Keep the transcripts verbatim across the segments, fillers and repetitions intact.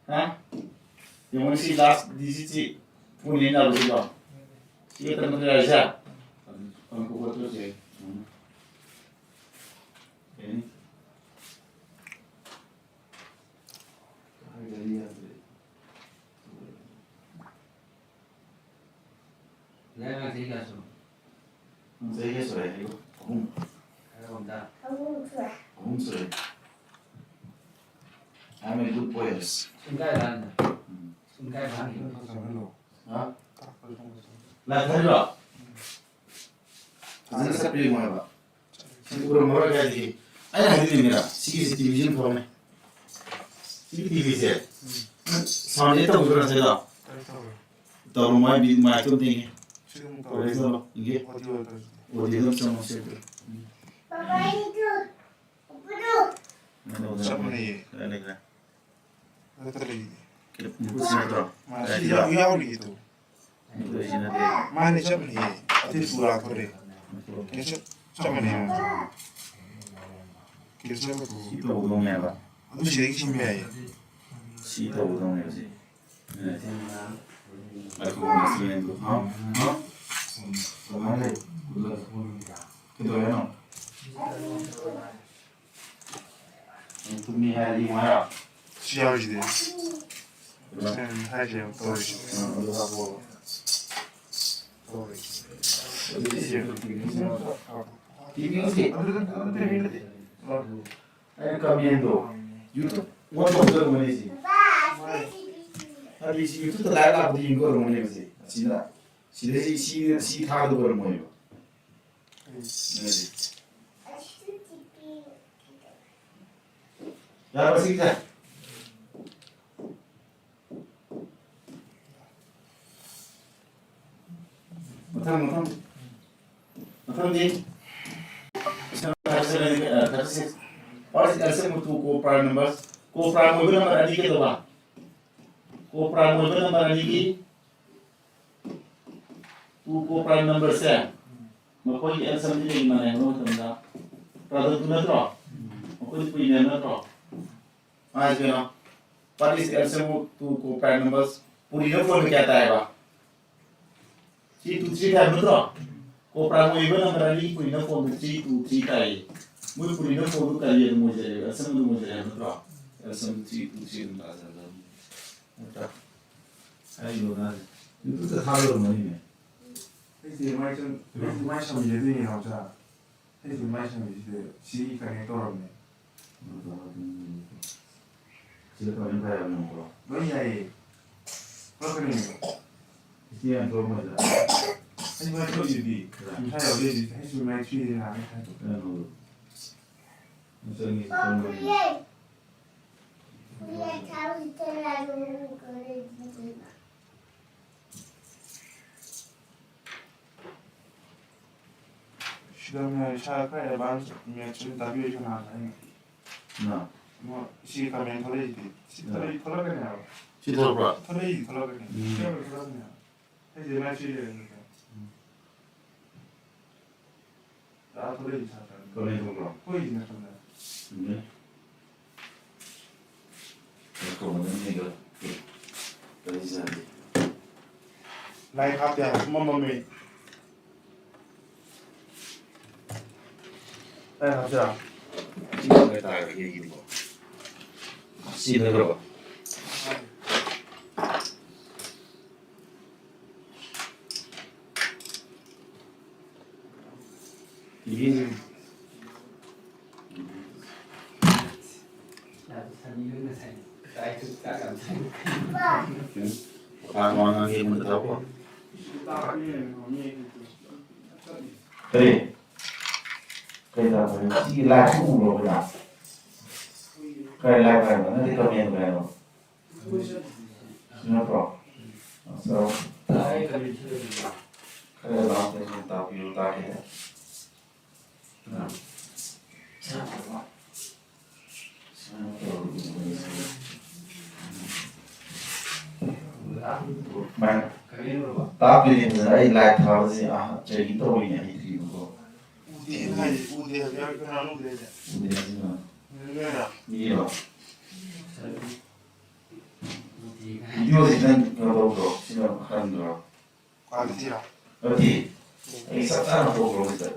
ꯍꯥ? ꯌꯦꯡꯉꯣ, ꯁꯤ ꯂꯥꯁ ꯗꯤꯖꯤꯠꯁꯤ ꯐꯣꯔ ꯅꯦꯅ ꯌꯥꯔꯣꯏꯁꯤꯀꯣ? ꯁꯤ ꯈꯛꯇ ꯅꯠꯇ꯭ꯔꯣ ꯌꯥꯔꯤꯁꯦ? ꯑꯗꯨ ꯀꯣꯟ ꯀꯣꯟ ꯇꯧꯁꯦ꯫ ꯎꯝ꯫ ꯀꯩꯅꯤ? ꯀꯥꯏꯗꯒꯤ ꯌꯥꯗ꯭ꯔꯦ? ꯅꯪ ꯑꯉꯥꯡ ꯆꯍꯤ ꯀꯌꯥ ꯁꯨꯔꯕ? ꯅꯪ ꯆꯍꯤ ꯀꯌꯥ ꯁꯨꯔꯦ? ꯑꯩꯕꯨ ꯑꯍꯨꯝ꯫ ꯍꯥꯏꯔꯛꯑꯣ ꯑꯝꯇ꯫ ꯑꯍꯨꯝ ꯁꯨꯔꯦ꯫ ꯑꯍꯨꯝ ꯁꯨꯔꯦ꯫ I'm a good boy. School ꯀꯥꯏ ꯀꯥꯔꯤꯅꯣ? ꯎꯝ꯫ ꯁ꯭ꯀꯨꯜ ꯀꯥꯏ ꯀꯥꯔꯤꯅꯣ? ꯍꯥ? ꯂꯥꯏ ꯊꯥꯏꯔꯣ? ꯐꯖꯅ ꯆꯠꯄ꯭ꯔꯥ ꯌꯦꯡꯉꯣ ꯍꯥꯏꯕ꯫ ꯁꯤ ꯎꯔꯝꯃꯔꯣꯏ ꯀꯥꯏꯗꯒꯤ꯫ ꯑꯩꯅ ꯍꯥꯏꯗꯣꯏꯅꯦ ꯃꯤꯔꯥ, ꯁꯤꯒꯤꯁꯦ ꯇꯤꯚꯤꯁꯤ ꯑꯃ ꯊꯣꯛꯑꯝꯃꯦ꯫ ꯁꯤꯒꯤ ꯇꯤꯚꯤꯁꯦ ꯁꯥꯎꯟꯁꯦ ꯇꯧꯗ꯭ꯔꯣ ꯉꯁꯥꯏꯗꯣ? ꯇꯧꯔꯣ, ꯃꯥꯏ ꯕꯤ-, ꯃꯥꯏꯛꯇꯣ ꯑꯝꯇ ꯌꯦꯡꯒꯦ꯫ ꯁꯤ ꯑꯗꯨꯝ ꯇꯧꯔꯣ꯫ ꯀꯣꯂꯦꯖꯇ ꯂꯥꯛꯑꯣ, ꯌꯦꯡꯒꯦ꯫ ꯑꯣꯗꯤꯑꯣ ꯇꯧꯔꯣ꯫ ꯑꯣꯗꯤꯑꯣꯗꯣ ꯑꯝꯇ ꯆꯪꯉꯣ, ꯁꯦ꯫ ꯎꯝ꯫ ꯆꯞ ꯃꯥꯟꯅꯩꯌꯦ꯫ ꯂꯩꯔꯦ, ꯂꯩꯔꯦ꯫ ꯅꯠꯇ꯭ꯔꯗꯤ ꯃꯈꯨꯠꯁꯤ ꯅꯠꯇ꯭ꯔꯣ? ꯃꯥ ꯁꯤ ꯌꯥꯎ-, ꯌꯥꯎꯔꯤꯗꯣ꯫ ꯃꯈꯨꯠꯁꯤ ꯅꯠꯇꯦ꯫ ꯃꯥꯅꯦ, ꯆꯞ ꯃꯥꯟꯅꯩꯌꯦ꯫ ꯑꯇꯩ ꯇꯨ ꯂꯥꯛꯇꯣꯔꯦ꯫ ꯀꯩꯁꯨ ꯆꯞ ꯃꯥꯟꯅꯩ꯫ ꯀꯩꯁꯨ ꯆꯞ ꯃꯥꯟꯅꯩ꯫ ꯁꯤ ꯇꯧꯒꯗꯧꯅꯦꯕ꯫ ꯑꯗꯨ ꯁꯤꯗꯒꯤ ꯁꯤꯟꯕ ꯌꯥꯏꯌꯦ꯫ ꯁꯤ ꯇꯧꯒꯗꯧꯅꯦꯕ ꯁꯤ꯫ ꯃꯥꯏꯀ꯭ꯔꯣꯐꯣꯟ ꯏꯟꯁꯇ꯭ꯔꯨꯃꯦꯟꯗꯨ꯫ ꯍꯥ? ꯍꯥ? ꯀꯃꯥꯏꯅ ꯂꯩ? ꯀꯩꯗꯧꯔꯦ ꯍꯥꯏꯅꯣ? ꯅꯪ ꯇꯨꯝꯃꯤ ꯍꯥꯏꯔꯗꯤ ꯌꯦꯡꯉꯣ ꯍꯥꯏꯔꯣ? ꯁꯤ ꯌꯥꯎꯔꯤꯁꯤꯗꯤ꯫ ꯀꯩꯅꯣ? ꯁꯤ ꯍꯥꯏꯁꯦ ꯇꯧꯔꯤꯁꯤ꯫ ꯑꯥ, ꯑꯗꯨ ꯍꯥꯞꯄꯣꯕ꯫ ꯇꯧꯔꯤꯁꯤ꯫ ꯑꯗꯨꯗꯤ ꯁꯤ ꯌꯦꯡꯉꯣ꯫ ꯇꯤꯚꯤ ꯁꯤ꯫ ꯑꯗꯨ ꯅꯠꯇꯦ, ꯑꯗꯨ ꯅꯠꯇꯦ, ꯑꯗꯨ ꯅꯠꯇꯦ꯫ ꯑꯩꯅ ꯀꯃꯦꯟꯗꯣ YouTube on ꯇꯧꯖꯔꯝꯕꯅꯤ ꯁꯤ꯫ ꯍꯥꯏꯗꯤ ꯁꯤ YouTube ꯇ live ꯂꯥꯛꯄꯗ ꯌꯦꯡꯗꯧꯔꯝꯒꯅꯦꯕ ꯁꯤ꯫ ꯑꯁꯤꯅ ꯁꯤꯗꯩ ꯁꯤ, ꯁꯤ ꯊꯥꯒꯗꯕ ꯑꯣꯏꯔꯝꯃꯣꯏꯕ꯫ ꯌꯥꯔꯕ ꯁꯤꯒꯤꯁꯦ? ꯃꯊꯪ, ꯃꯊꯪ꯫ ꯃꯊꯪꯗꯤ thirty six. What is L C M of two co-prime numbers? Co-prime ꯑꯣꯏꯕ number ꯑꯅꯤ ꯀꯩꯗꯧꯕ? Co-prime ꯑꯣꯏꯕ number ꯑꯅꯤꯒꯤ two co-prime number ꯁꯦ ꯃꯈꯣꯏꯒꯤ L C M ꯗꯤ ꯀꯩꯒꯤ ꯃꯥꯟꯅꯩ ꯍꯥꯏꯕ ꯃꯇꯝꯗ product ꯇꯨ ꯅꯠꯇ꯭ꯔꯣ? ꯃꯈꯣꯏꯗꯤ premium ꯅꯠꯇ꯭ꯔꯣ? ꯍꯥꯏꯁꯦ ꯀꯩꯅꯣ? What is the L C M of two co-prime numbers? ꯄꯨꯔꯤꯅ ꯐꯣꯟꯗ ꯀꯌꯥ ꯇꯥꯏꯌꯦꯕ? Three two three ꯇꯥꯏ ꯅꯠꯇ꯭ꯔꯣ? Co-prime ꯑꯣꯏꯕ ꯅꯝꯕꯔ ꯑꯅꯤ ꯄꯨꯔꯤꯅ ꯐꯣꯟꯗ three two three ꯇꯥꯏꯌꯦ꯫ ꯃꯣꯏ ꯄꯨꯔꯤꯅ ꯐꯣꯟꯗꯨ ꯀꯔꯤ ꯑꯗꯨꯝ ꯑꯣꯏꯖꯔꯦꯕ? L C M ꯑꯗꯨꯝ ꯑꯣꯏꯖꯔꯦꯕ ꯅꯠꯇ꯭ꯔꯣ? L C M three two three ꯑꯗꯨꯝ ꯇꯥꯖꯔꯦ꯫ ꯅꯠꯇ꯭ꯔꯥ? ꯍꯥꯏꯔꯤꯕ ꯑꯉꯥꯡꯁꯦ ꯌꯨꯇ꯭ꯌꯨꯕꯇ ꯊꯥꯕ ꯑꯣꯏꯔꯝꯒꯅꯤꯅꯦ꯫ ꯑꯩꯁꯦ ꯃꯥꯏ ꯆꯪ-, ꯑꯩꯁꯦ ꯃꯥꯏ ꯁꯝꯕꯤꯒꯗꯣꯏꯅꯦ ꯅꯥꯎꯆꯥ꯫ ꯑꯩꯁꯦ ꯃꯥꯏ ꯁꯝꯕꯤꯁꯤꯗ ꯁꯤ connect ꯇꯧꯔꯕꯅꯦ꯫ ꯁꯤꯗ comment ꯄꯥꯏꯔꯕꯅꯦ ꯑꯃꯨꯛꯀꯣ꯫ ꯂꯣꯏ ꯌꯥꯏꯌꯦ꯫ ꯄꯨꯂꯞ connect꯫ ꯁꯤ ꯌꯥꯝ ꯊꯣꯛꯑꯝꯃꯣꯏꯗ꯫ ꯑꯩ ꯃꯥꯏ ꯊꯣꯛꯏꯗꯨꯗꯤ꯫ ꯀꯗꯥꯏ? ꯃꯁꯥ ꯌꯥꯎꯖꯩꯗꯨꯗꯤ꯫ ꯑꯩꯁꯨ ꯃꯥꯏ ꯊ꯭ꯔꯤꯗꯤ ꯅꯍꯥꯟ ꯊꯥꯏ꯫ ꯀꯅꯥꯅꯣ? ꯃꯆꯪꯒꯤ ꯊꯣꯛꯑꯝꯃꯣꯏ꯫ ꯁꯤꯗ ꯃꯌꯥꯝ ꯏꯁꯥ ꯈꯔ advance maths ꯑꯣꯏꯅ ꯇꯥꯛꯄꯤꯌꯨ ꯁꯅꯥ ꯍꯥꯏꯅ꯫ ꯅ? ꯑꯃ ꯁꯤ comment ꯊꯣꯛꯂꯛꯏꯁꯤꯗꯤ꯫ ꯁꯤ ꯅ? ꯊꯣꯛꯂꯛꯏ-, ꯊꯣꯛꯂꯛꯀꯅꯤ ꯍꯥꯏꯕ꯫ ꯁꯤ ꯊꯣꯛꯂꯛꯄ꯭ꯔꯣ? ꯊꯣꯛꯂꯛꯏ, ꯊꯣꯛꯂꯛꯀꯅꯤ꯫ ꯎꯝ꯫ ꯁꯤ ꯊꯣꯛꯂꯛꯀꯅꯤ ꯍꯥꯏꯕ꯫ ꯑꯩꯁꯦ maths ꯁꯤ ꯂꯩꯔꯝꯃꯦ꯫ ꯎꯝ꯫ ꯇꯥ ꯊꯣꯛꯂꯛꯏ ꯁꯥꯇ꯭ꯔ꯫ Comment ꯊꯣꯛꯄ꯭ꯔꯣ? ꯑꯩꯈꯣꯏꯒꯤ ꯅꯥꯀꯟꯗ꯫ ꯎꯝ꯫ ꯂꯥꯏꯔꯤꯛ ꯍꯥꯞꯇꯦ ꯍꯥꯏꯕ, ꯄꯨꯝꯃꯝ ꯃꯝꯃꯦ꯫ ꯂꯥꯏꯔꯤꯛ ꯍꯥꯞꯁꯤꯔꯥ? ꯁꯤ ꯅꯠꯇ꯭ꯔꯣ? ꯀꯔꯤ? ꯀꯔꯤ ꯇꯧꯔꯛꯄꯅꯣ? ꯁꯤꯒꯤ live ꯁꯤ ꯎꯕ꯭ꯔꯣ ꯑꯩꯈꯣꯏꯅ? ꯀꯔꯤ live ꯍꯥꯏꯅꯣ? ꯅꯠꯇꯦ, comment ꯍꯥꯏꯅꯣ? ꯁꯤ ꯅꯠꯇ꯭ꯔꯣ? ꯑꯆꯧ꯫ ꯈꯔ ꯂꯥꯎꯅ ꯇꯥꯛꯄꯤꯌꯨ, ꯇꯥꯒꯦ꯫ ꯃꯥ ꯇꯥꯛꯄꯤꯔꯤꯕꯗ ꯑꯩ live ꯊꯥꯕꯁꯤ, ꯑꯍ, training ꯇꯧꯔꯤꯅꯦ, ꯍꯩꯇ꯭ꯔꯤꯕꯀꯣ꯫ ꯎꯗꯦ ꯍꯥꯏ, ꯎꯗꯦ ꯍꯥꯏꯕ ꯀꯅꯥꯅꯣ ꯎꯗꯦ ꯍꯥꯏꯁꯦ? ꯎꯗꯦ ꯍꯥꯏꯁꯤꯅ꯫ ꯅꯣꯏꯅ? ꯃꯤꯔꯣ? ꯚꯤꯗꯤꯑꯣꯁꯤ ꯅꯪ ꯀꯩꯅꯣ ꯇꯧꯗ꯭ꯔꯣ? ꯁꯤꯅ ꯍꯟꯗ꯭ꯔꯣ? ꯀ꯭ꯋꯥꯂꯤꯇꯤꯔꯣ? ꯅꯠꯇꯦ, ꯑꯩ ꯆꯞ ꯆꯥꯅ ꯊꯣꯛꯄ꯭ꯔꯣ ꯁꯤꯗ?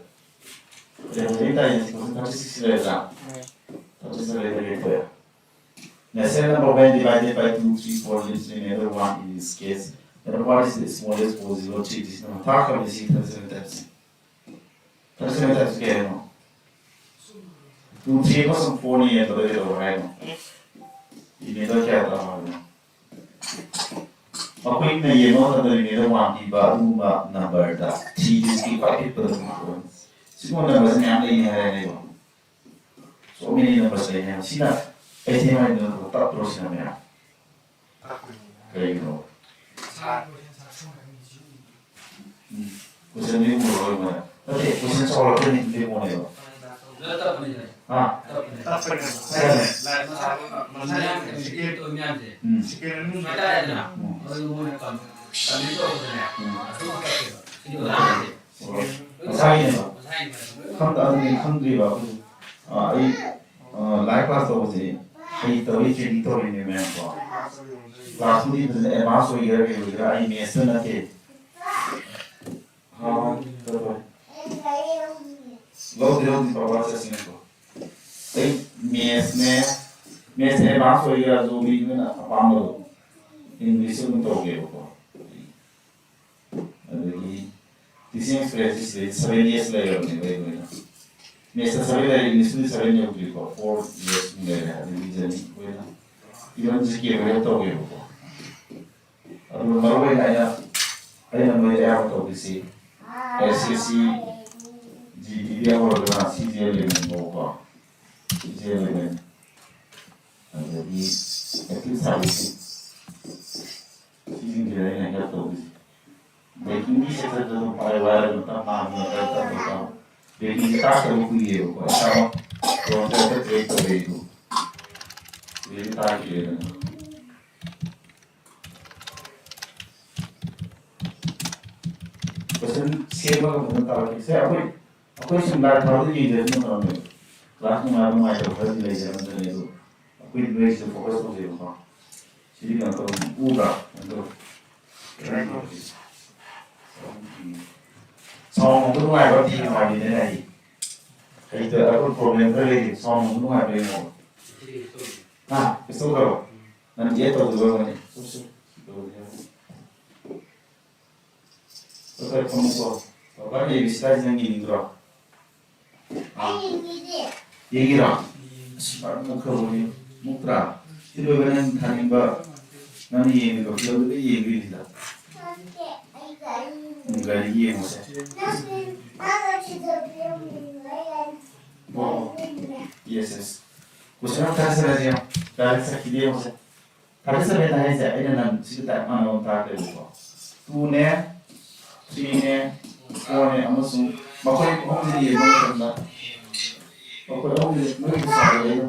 ꯀꯩꯅꯣ ꯍꯧꯖꯤꯛ ꯇꯥꯏꯁꯦ ꯀꯣꯏꯁꯟ ꯊꯥꯔꯇꯤ ꯁꯤꯛꯁ ꯂꯩꯔꯗ꯭ꯔꯥ? ꯊꯥꯔꯇꯤ ꯁꯤꯛꯁ ꯂꯩꯔꯗꯤ ꯀꯩ ꯊꯣꯛꯑꯦ? Natural number when divided by two, three, four leaves remainder one in this case. Then what is the smallest possible three digit number? ꯊꯥꯔꯛꯈ꯭ꯔꯕꯅꯤ ꯁꯤ ꯊꯥꯔꯇꯤ ꯁꯤꯛꯁ ꯂꯩꯔꯗꯤ꯫ ꯊꯥꯔꯇꯤ ꯁꯤꯛꯁ ꯀꯌꯥꯅꯣ? Two, three ꯑꯃꯁꯨꯡ ꯐꯣꯔꯅꯤ ꯌꯦꯟꯕꯗ ꯀꯩꯗꯧꯕ ꯍꯥꯏꯅꯣ? ꯏꯃꯦꯗ ꯀꯌꯥ ꯇꯥꯕꯅꯣ? ꯃꯈꯣꯏꯅ ꯌꯦꯡꯕ ꯃꯇꯝꯗ ꯏꯃꯦꯗ ꯋꯥꯟ ꯄꯤꯕ ꯑꯗꯨꯒꯨꯝꯕ ꯅꯝꯕꯔꯗ ꯊ꯭ꯔꯤ ꯗꯤꯖꯤꯠꯀꯤ ꯈ꯭ꯋꯥꯏ ꯄꯤꯛꯄꯗ ꯇꯨ ꯐꯣꯔ꯫ ꯁꯤꯒꯨꯝꯕ ꯅꯝꯕꯔꯁꯤ ꯃꯌꯥꯝ ꯂꯩꯅꯤ ꯍꯥꯏꯔꯦꯅꯦꯀꯣ꯫ So many numbers ꯂꯩꯅꯤ ꯍꯥꯏꯕ꯫ ꯁꯤꯅ ꯀꯩꯊꯦꯜ ꯍꯥꯏꯗꯨꯅ ꯇꯞꯄ꯭ꯔꯣ ꯁꯤꯅ ꯃꯌꯥꯝ? ꯀꯩꯒꯤꯅꯣ? ꯀꯣꯏꯁꯟꯗꯤ ꯎꯔꯔꯣꯏ ꯃꯣꯏꯅ꯫ ꯅꯠꯇꯦ, ꯀꯣꯏꯁꯟ ꯆꯥꯎꯔꯛꯇꯣꯏꯅꯤ ꯈꯪꯗꯦ ꯃꯣꯏꯅꯦꯕ꯫ ꯍꯥ? ꯎꯝ꯫ ꯎꯝ꯫ ꯃꯁꯥꯒꯤꯅꯦꯕ꯫ ꯈꯪꯗ-, ꯑꯗꯨꯗꯤ ꯈꯪꯗ꯭ꯔꯤꯕ ꯑꯩꯈꯣꯏꯁꯨ꯫ ꯑꯥ, ꯑꯩ, ꯑꯥ, ꯂꯥꯏꯚ ꯀ꯭ꯂꯥꯁ ꯇꯧꯕꯁꯦ ꯍꯩꯇꯕꯩ ꯇ꯭ꯔꯦꯅꯤꯡ ꯇꯧꯔꯤꯅꯦ ꯃꯌꯥꯝ ꯀꯣ꯫ ꯀ꯭ꯂꯥꯁꯄꯨꯗꯤ ꯐꯖꯅ ꯑꯦꯗꯚꯥꯟꯁ ꯑꯣꯏꯒꯦꯔꯥ ꯀꯩ ꯑꯣꯏꯒꯦꯔꯥ, ꯑꯩ ꯃꯦꯠꯁꯇ ꯅꯠꯇꯦ꯫ ꯑꯥ, ꯂꯧꯗꯤ ꯂꯧꯗꯤ ꯄꯥꯄꯥ ꯆꯠꯁꯤꯅꯦꯀꯣ꯫ ꯑꯩ ꯃꯦꯠꯁꯅꯦ, ꯃꯦꯠꯁꯅꯦ ꯑꯦꯗꯚꯥꯟꯁ ꯑꯣꯏꯒꯦꯔꯥ, ꯖꯣꯕꯤ ꯅꯣꯏꯅ ꯑꯄꯥꯝꯕꯗꯣ꯫ ꯏꯪꯂꯤꯁ ꯑꯗꯨꯝ ꯇꯧꯒꯦꯕꯀꯣ꯫ ꯑꯗꯒꯤ teaching experience ꯁꯤꯗꯩ seven years ꯂꯩꯔꯕꯅꯦꯕ ꯑꯩ ꯂꯣꯏꯅ꯫ ꯃꯦꯠꯁꯇ seven ꯂꯩꯔꯦ, ꯏꯪꯂꯤꯁꯇꯗꯤ seven ꯌꯧꯗ꯭ꯔꯤꯀꯣ, four years ꯃꯨꯛ ꯂꯩꯔꯦ꯫ ꯑꯗꯒꯤ ꯔꯤꯖꯅꯤꯡ ꯑꯩꯈꯣꯏꯅ even ꯖꯤ ꯀꯦ ꯑꯣꯏꯅ ꯇꯧꯋꯦꯕꯀꯣ꯫ ꯑꯗꯨꯒ ꯃꯔꯨꯑꯣꯏꯅ ꯑꯩꯅ, ꯑꯩꯅ ꯅꯣꯏꯗ ꯑꯌꯥꯝꯕ ꯇꯧꯗꯣꯏꯁꯤ ꯑꯦꯁ ꯑꯦꯁ ꯁꯤ, ꯖꯤ ꯗꯤ ꯗꯤ ꯍꯧꯔꯒꯅ C G L ꯂꯦꯡꯉꯦꯕꯀꯣ, C G L ꯂꯦꯡꯉꯦ꯫ ꯑꯗꯒꯤ active servicing ꯁꯤꯁꯤꯡꯁꯤꯗ ꯑꯩꯅ help ꯇꯧꯗꯣꯏꯁꯦ꯫ ꯕꯦꯡꯀꯤꯡꯒꯤ ꯁꯦꯛꯇꯔꯗ ꯑꯗꯨꯝ ꯄꯥꯏ ꯋꯥꯏꯔꯒ ꯃꯇꯝ ꯃꯥꯡꯗꯅ ꯇꯞ ꯇꯞꯅ ꯇꯧ꯫ ꯕꯦꯡꯀꯤꯡꯁꯦ ꯇꯥꯛꯇꯕ ꯀꯨꯏꯔꯦꯕꯀꯣ, ꯏꯁꯥꯃꯛ ꯂꯣꯟ ꯇꯧꯔꯒ ꯇ꯭ꯔꯦꯠ ꯇꯧꯔꯦ ꯑꯩꯗꯣ꯫ ꯁꯤꯗꯩꯗꯤ ꯇꯥꯛꯈꯤꯗ꯭ꯔꯦꯗꯅ꯫ ꯀꯣꯏꯁꯟ ꯁꯦꯝꯃꯒ ꯐꯖꯅ ꯇꯥꯛꯂꯛꯀꯦ꯫ ꯁꯦ, ꯑꯩꯈꯣꯏ, ꯑꯩꯈꯣꯏ ꯁꯨꯝ ꯂꯥꯏꯔꯤꯛ ꯊꯥꯕꯗ ꯌꯦꯡꯖꯔꯁꯨ ꯃꯇꯝꯅꯦ꯫ ꯀ꯭ꯂꯥꯁ ꯅꯨꯡꯉꯥꯏꯕ ꯅꯨꯡꯉꯥꯏꯇꯕ ꯈꯔꯗꯤ ꯂꯩꯖꯔꯝꯖꯅꯤ, ꯑꯗꯣ ꯑꯩꯈꯣꯏ ꯅꯣꯏꯁꯤꯗ focus ꯇꯧꯖꯩꯕꯀꯣ꯫ ꯁꯤꯗꯤ ꯀꯩꯅꯣ ꯇꯧ, ꯎꯕ꯭ꯔꯥ? ꯀꯩꯅꯣ ꯇꯧ꯫ ꯁꯥꯎꯟ ꯑꯃꯨꯛ ꯅꯨꯡꯉꯥꯏꯕ ꯑꯃꯗꯤ ꯅꯨꯡꯉꯥꯏꯕꯅꯤꯅꯦ ꯑꯩ꯫ ꯍꯩꯇ-, ꯑꯩꯈꯣꯏ ꯄ꯭ꯔꯣꯕ꯭ꯂꯦꯝ ꯈꯔ ꯂꯩꯔꯤ꯫ ꯁꯥꯎꯟ ꯑꯃꯨꯛ ꯅꯨꯡꯉꯥꯏꯕ꯭ꯔꯥ ꯌꯦꯡꯉꯣ꯫ ꯍꯥ? ꯀꯩꯁꯨ ꯇꯧꯗ꯭ꯔꯣ? ꯅꯪ ꯑꯦꯗ ꯇꯧꯗꯕ ꯑꯣꯏꯔꯝꯒꯅꯤ꯫ ꯁꯤ ꯂꯣꯏꯔꯦ꯫ ꯈꯔ ꯈꯔ ꯐꯝꯃꯨꯀꯣ꯫ ꯕꯕꯥ ꯂꯩꯕꯁꯤꯗ ꯅꯪ ꯌꯦꯡꯅꯤꯡꯗ꯭ꯔꯣ? ꯑꯥ꯫ ꯌꯦꯡꯒꯦꯔꯣ? ꯑꯁ, ꯃꯔꯝ ꯃꯣꯛꯈ꯭ꯔꯕꯅꯤ꯫ ꯃꯣꯛꯇ꯭ꯔꯥ? ꯁꯤ ꯂꯣꯏꯕ ꯅꯪ ꯊꯥꯅꯤꯡꯕ, ꯅꯪ ꯌꯦꯡꯅꯤꯡꯕ ꯐꯤꯂꯝꯗꯨ ꯂꯣꯏ ꯌꯦꯡꯗꯣꯏꯅꯤꯗ꯫ ꯎꯝ, ꯒꯥꯔꯤ ꯌꯦꯡꯉꯨꯁꯦ꯫ ꯑꯣ꯫ Yes, yes. ꯀꯣꯏꯁꯟ ꯑꯃ ꯊꯥꯖꯔꯁꯤ ꯌꯦꯡꯉꯣ꯫ ꯗꯥꯏꯔꯦꯛ ꯆꯠꯈꯤꯗꯦ ꯌꯦꯡꯉꯨꯁꯦ꯫ ꯊꯥꯔꯇꯤ ꯁꯚꯦꯟ ꯍꯥꯏꯁꯦ ꯑꯩꯅ ꯅꯪ ꯁꯤꯒ ꯇꯥꯏꯞ ꯃꯥꯟꯅꯕ ꯑꯃ ꯇꯥꯛꯇꯣꯏꯕꯀꯣ꯫ ꯇꯨꯅꯦ, ꯊ꯭ꯔꯤꯅꯦ, ꯐꯣꯔꯅꯦ ꯑꯃꯁꯨꯡ ꯃꯈꯣꯏ ꯑꯍꯨꯝꯁꯤ ꯌꯦꯡꯕ ꯃꯇꯝꯗ, ꯃꯈꯣꯏ ꯑꯍꯨꯝꯁꯤ ꯃꯣꯏꯒꯤ ꯄꯩꯁꯥꯗꯣ ꯂꯩꯔꯣ꯫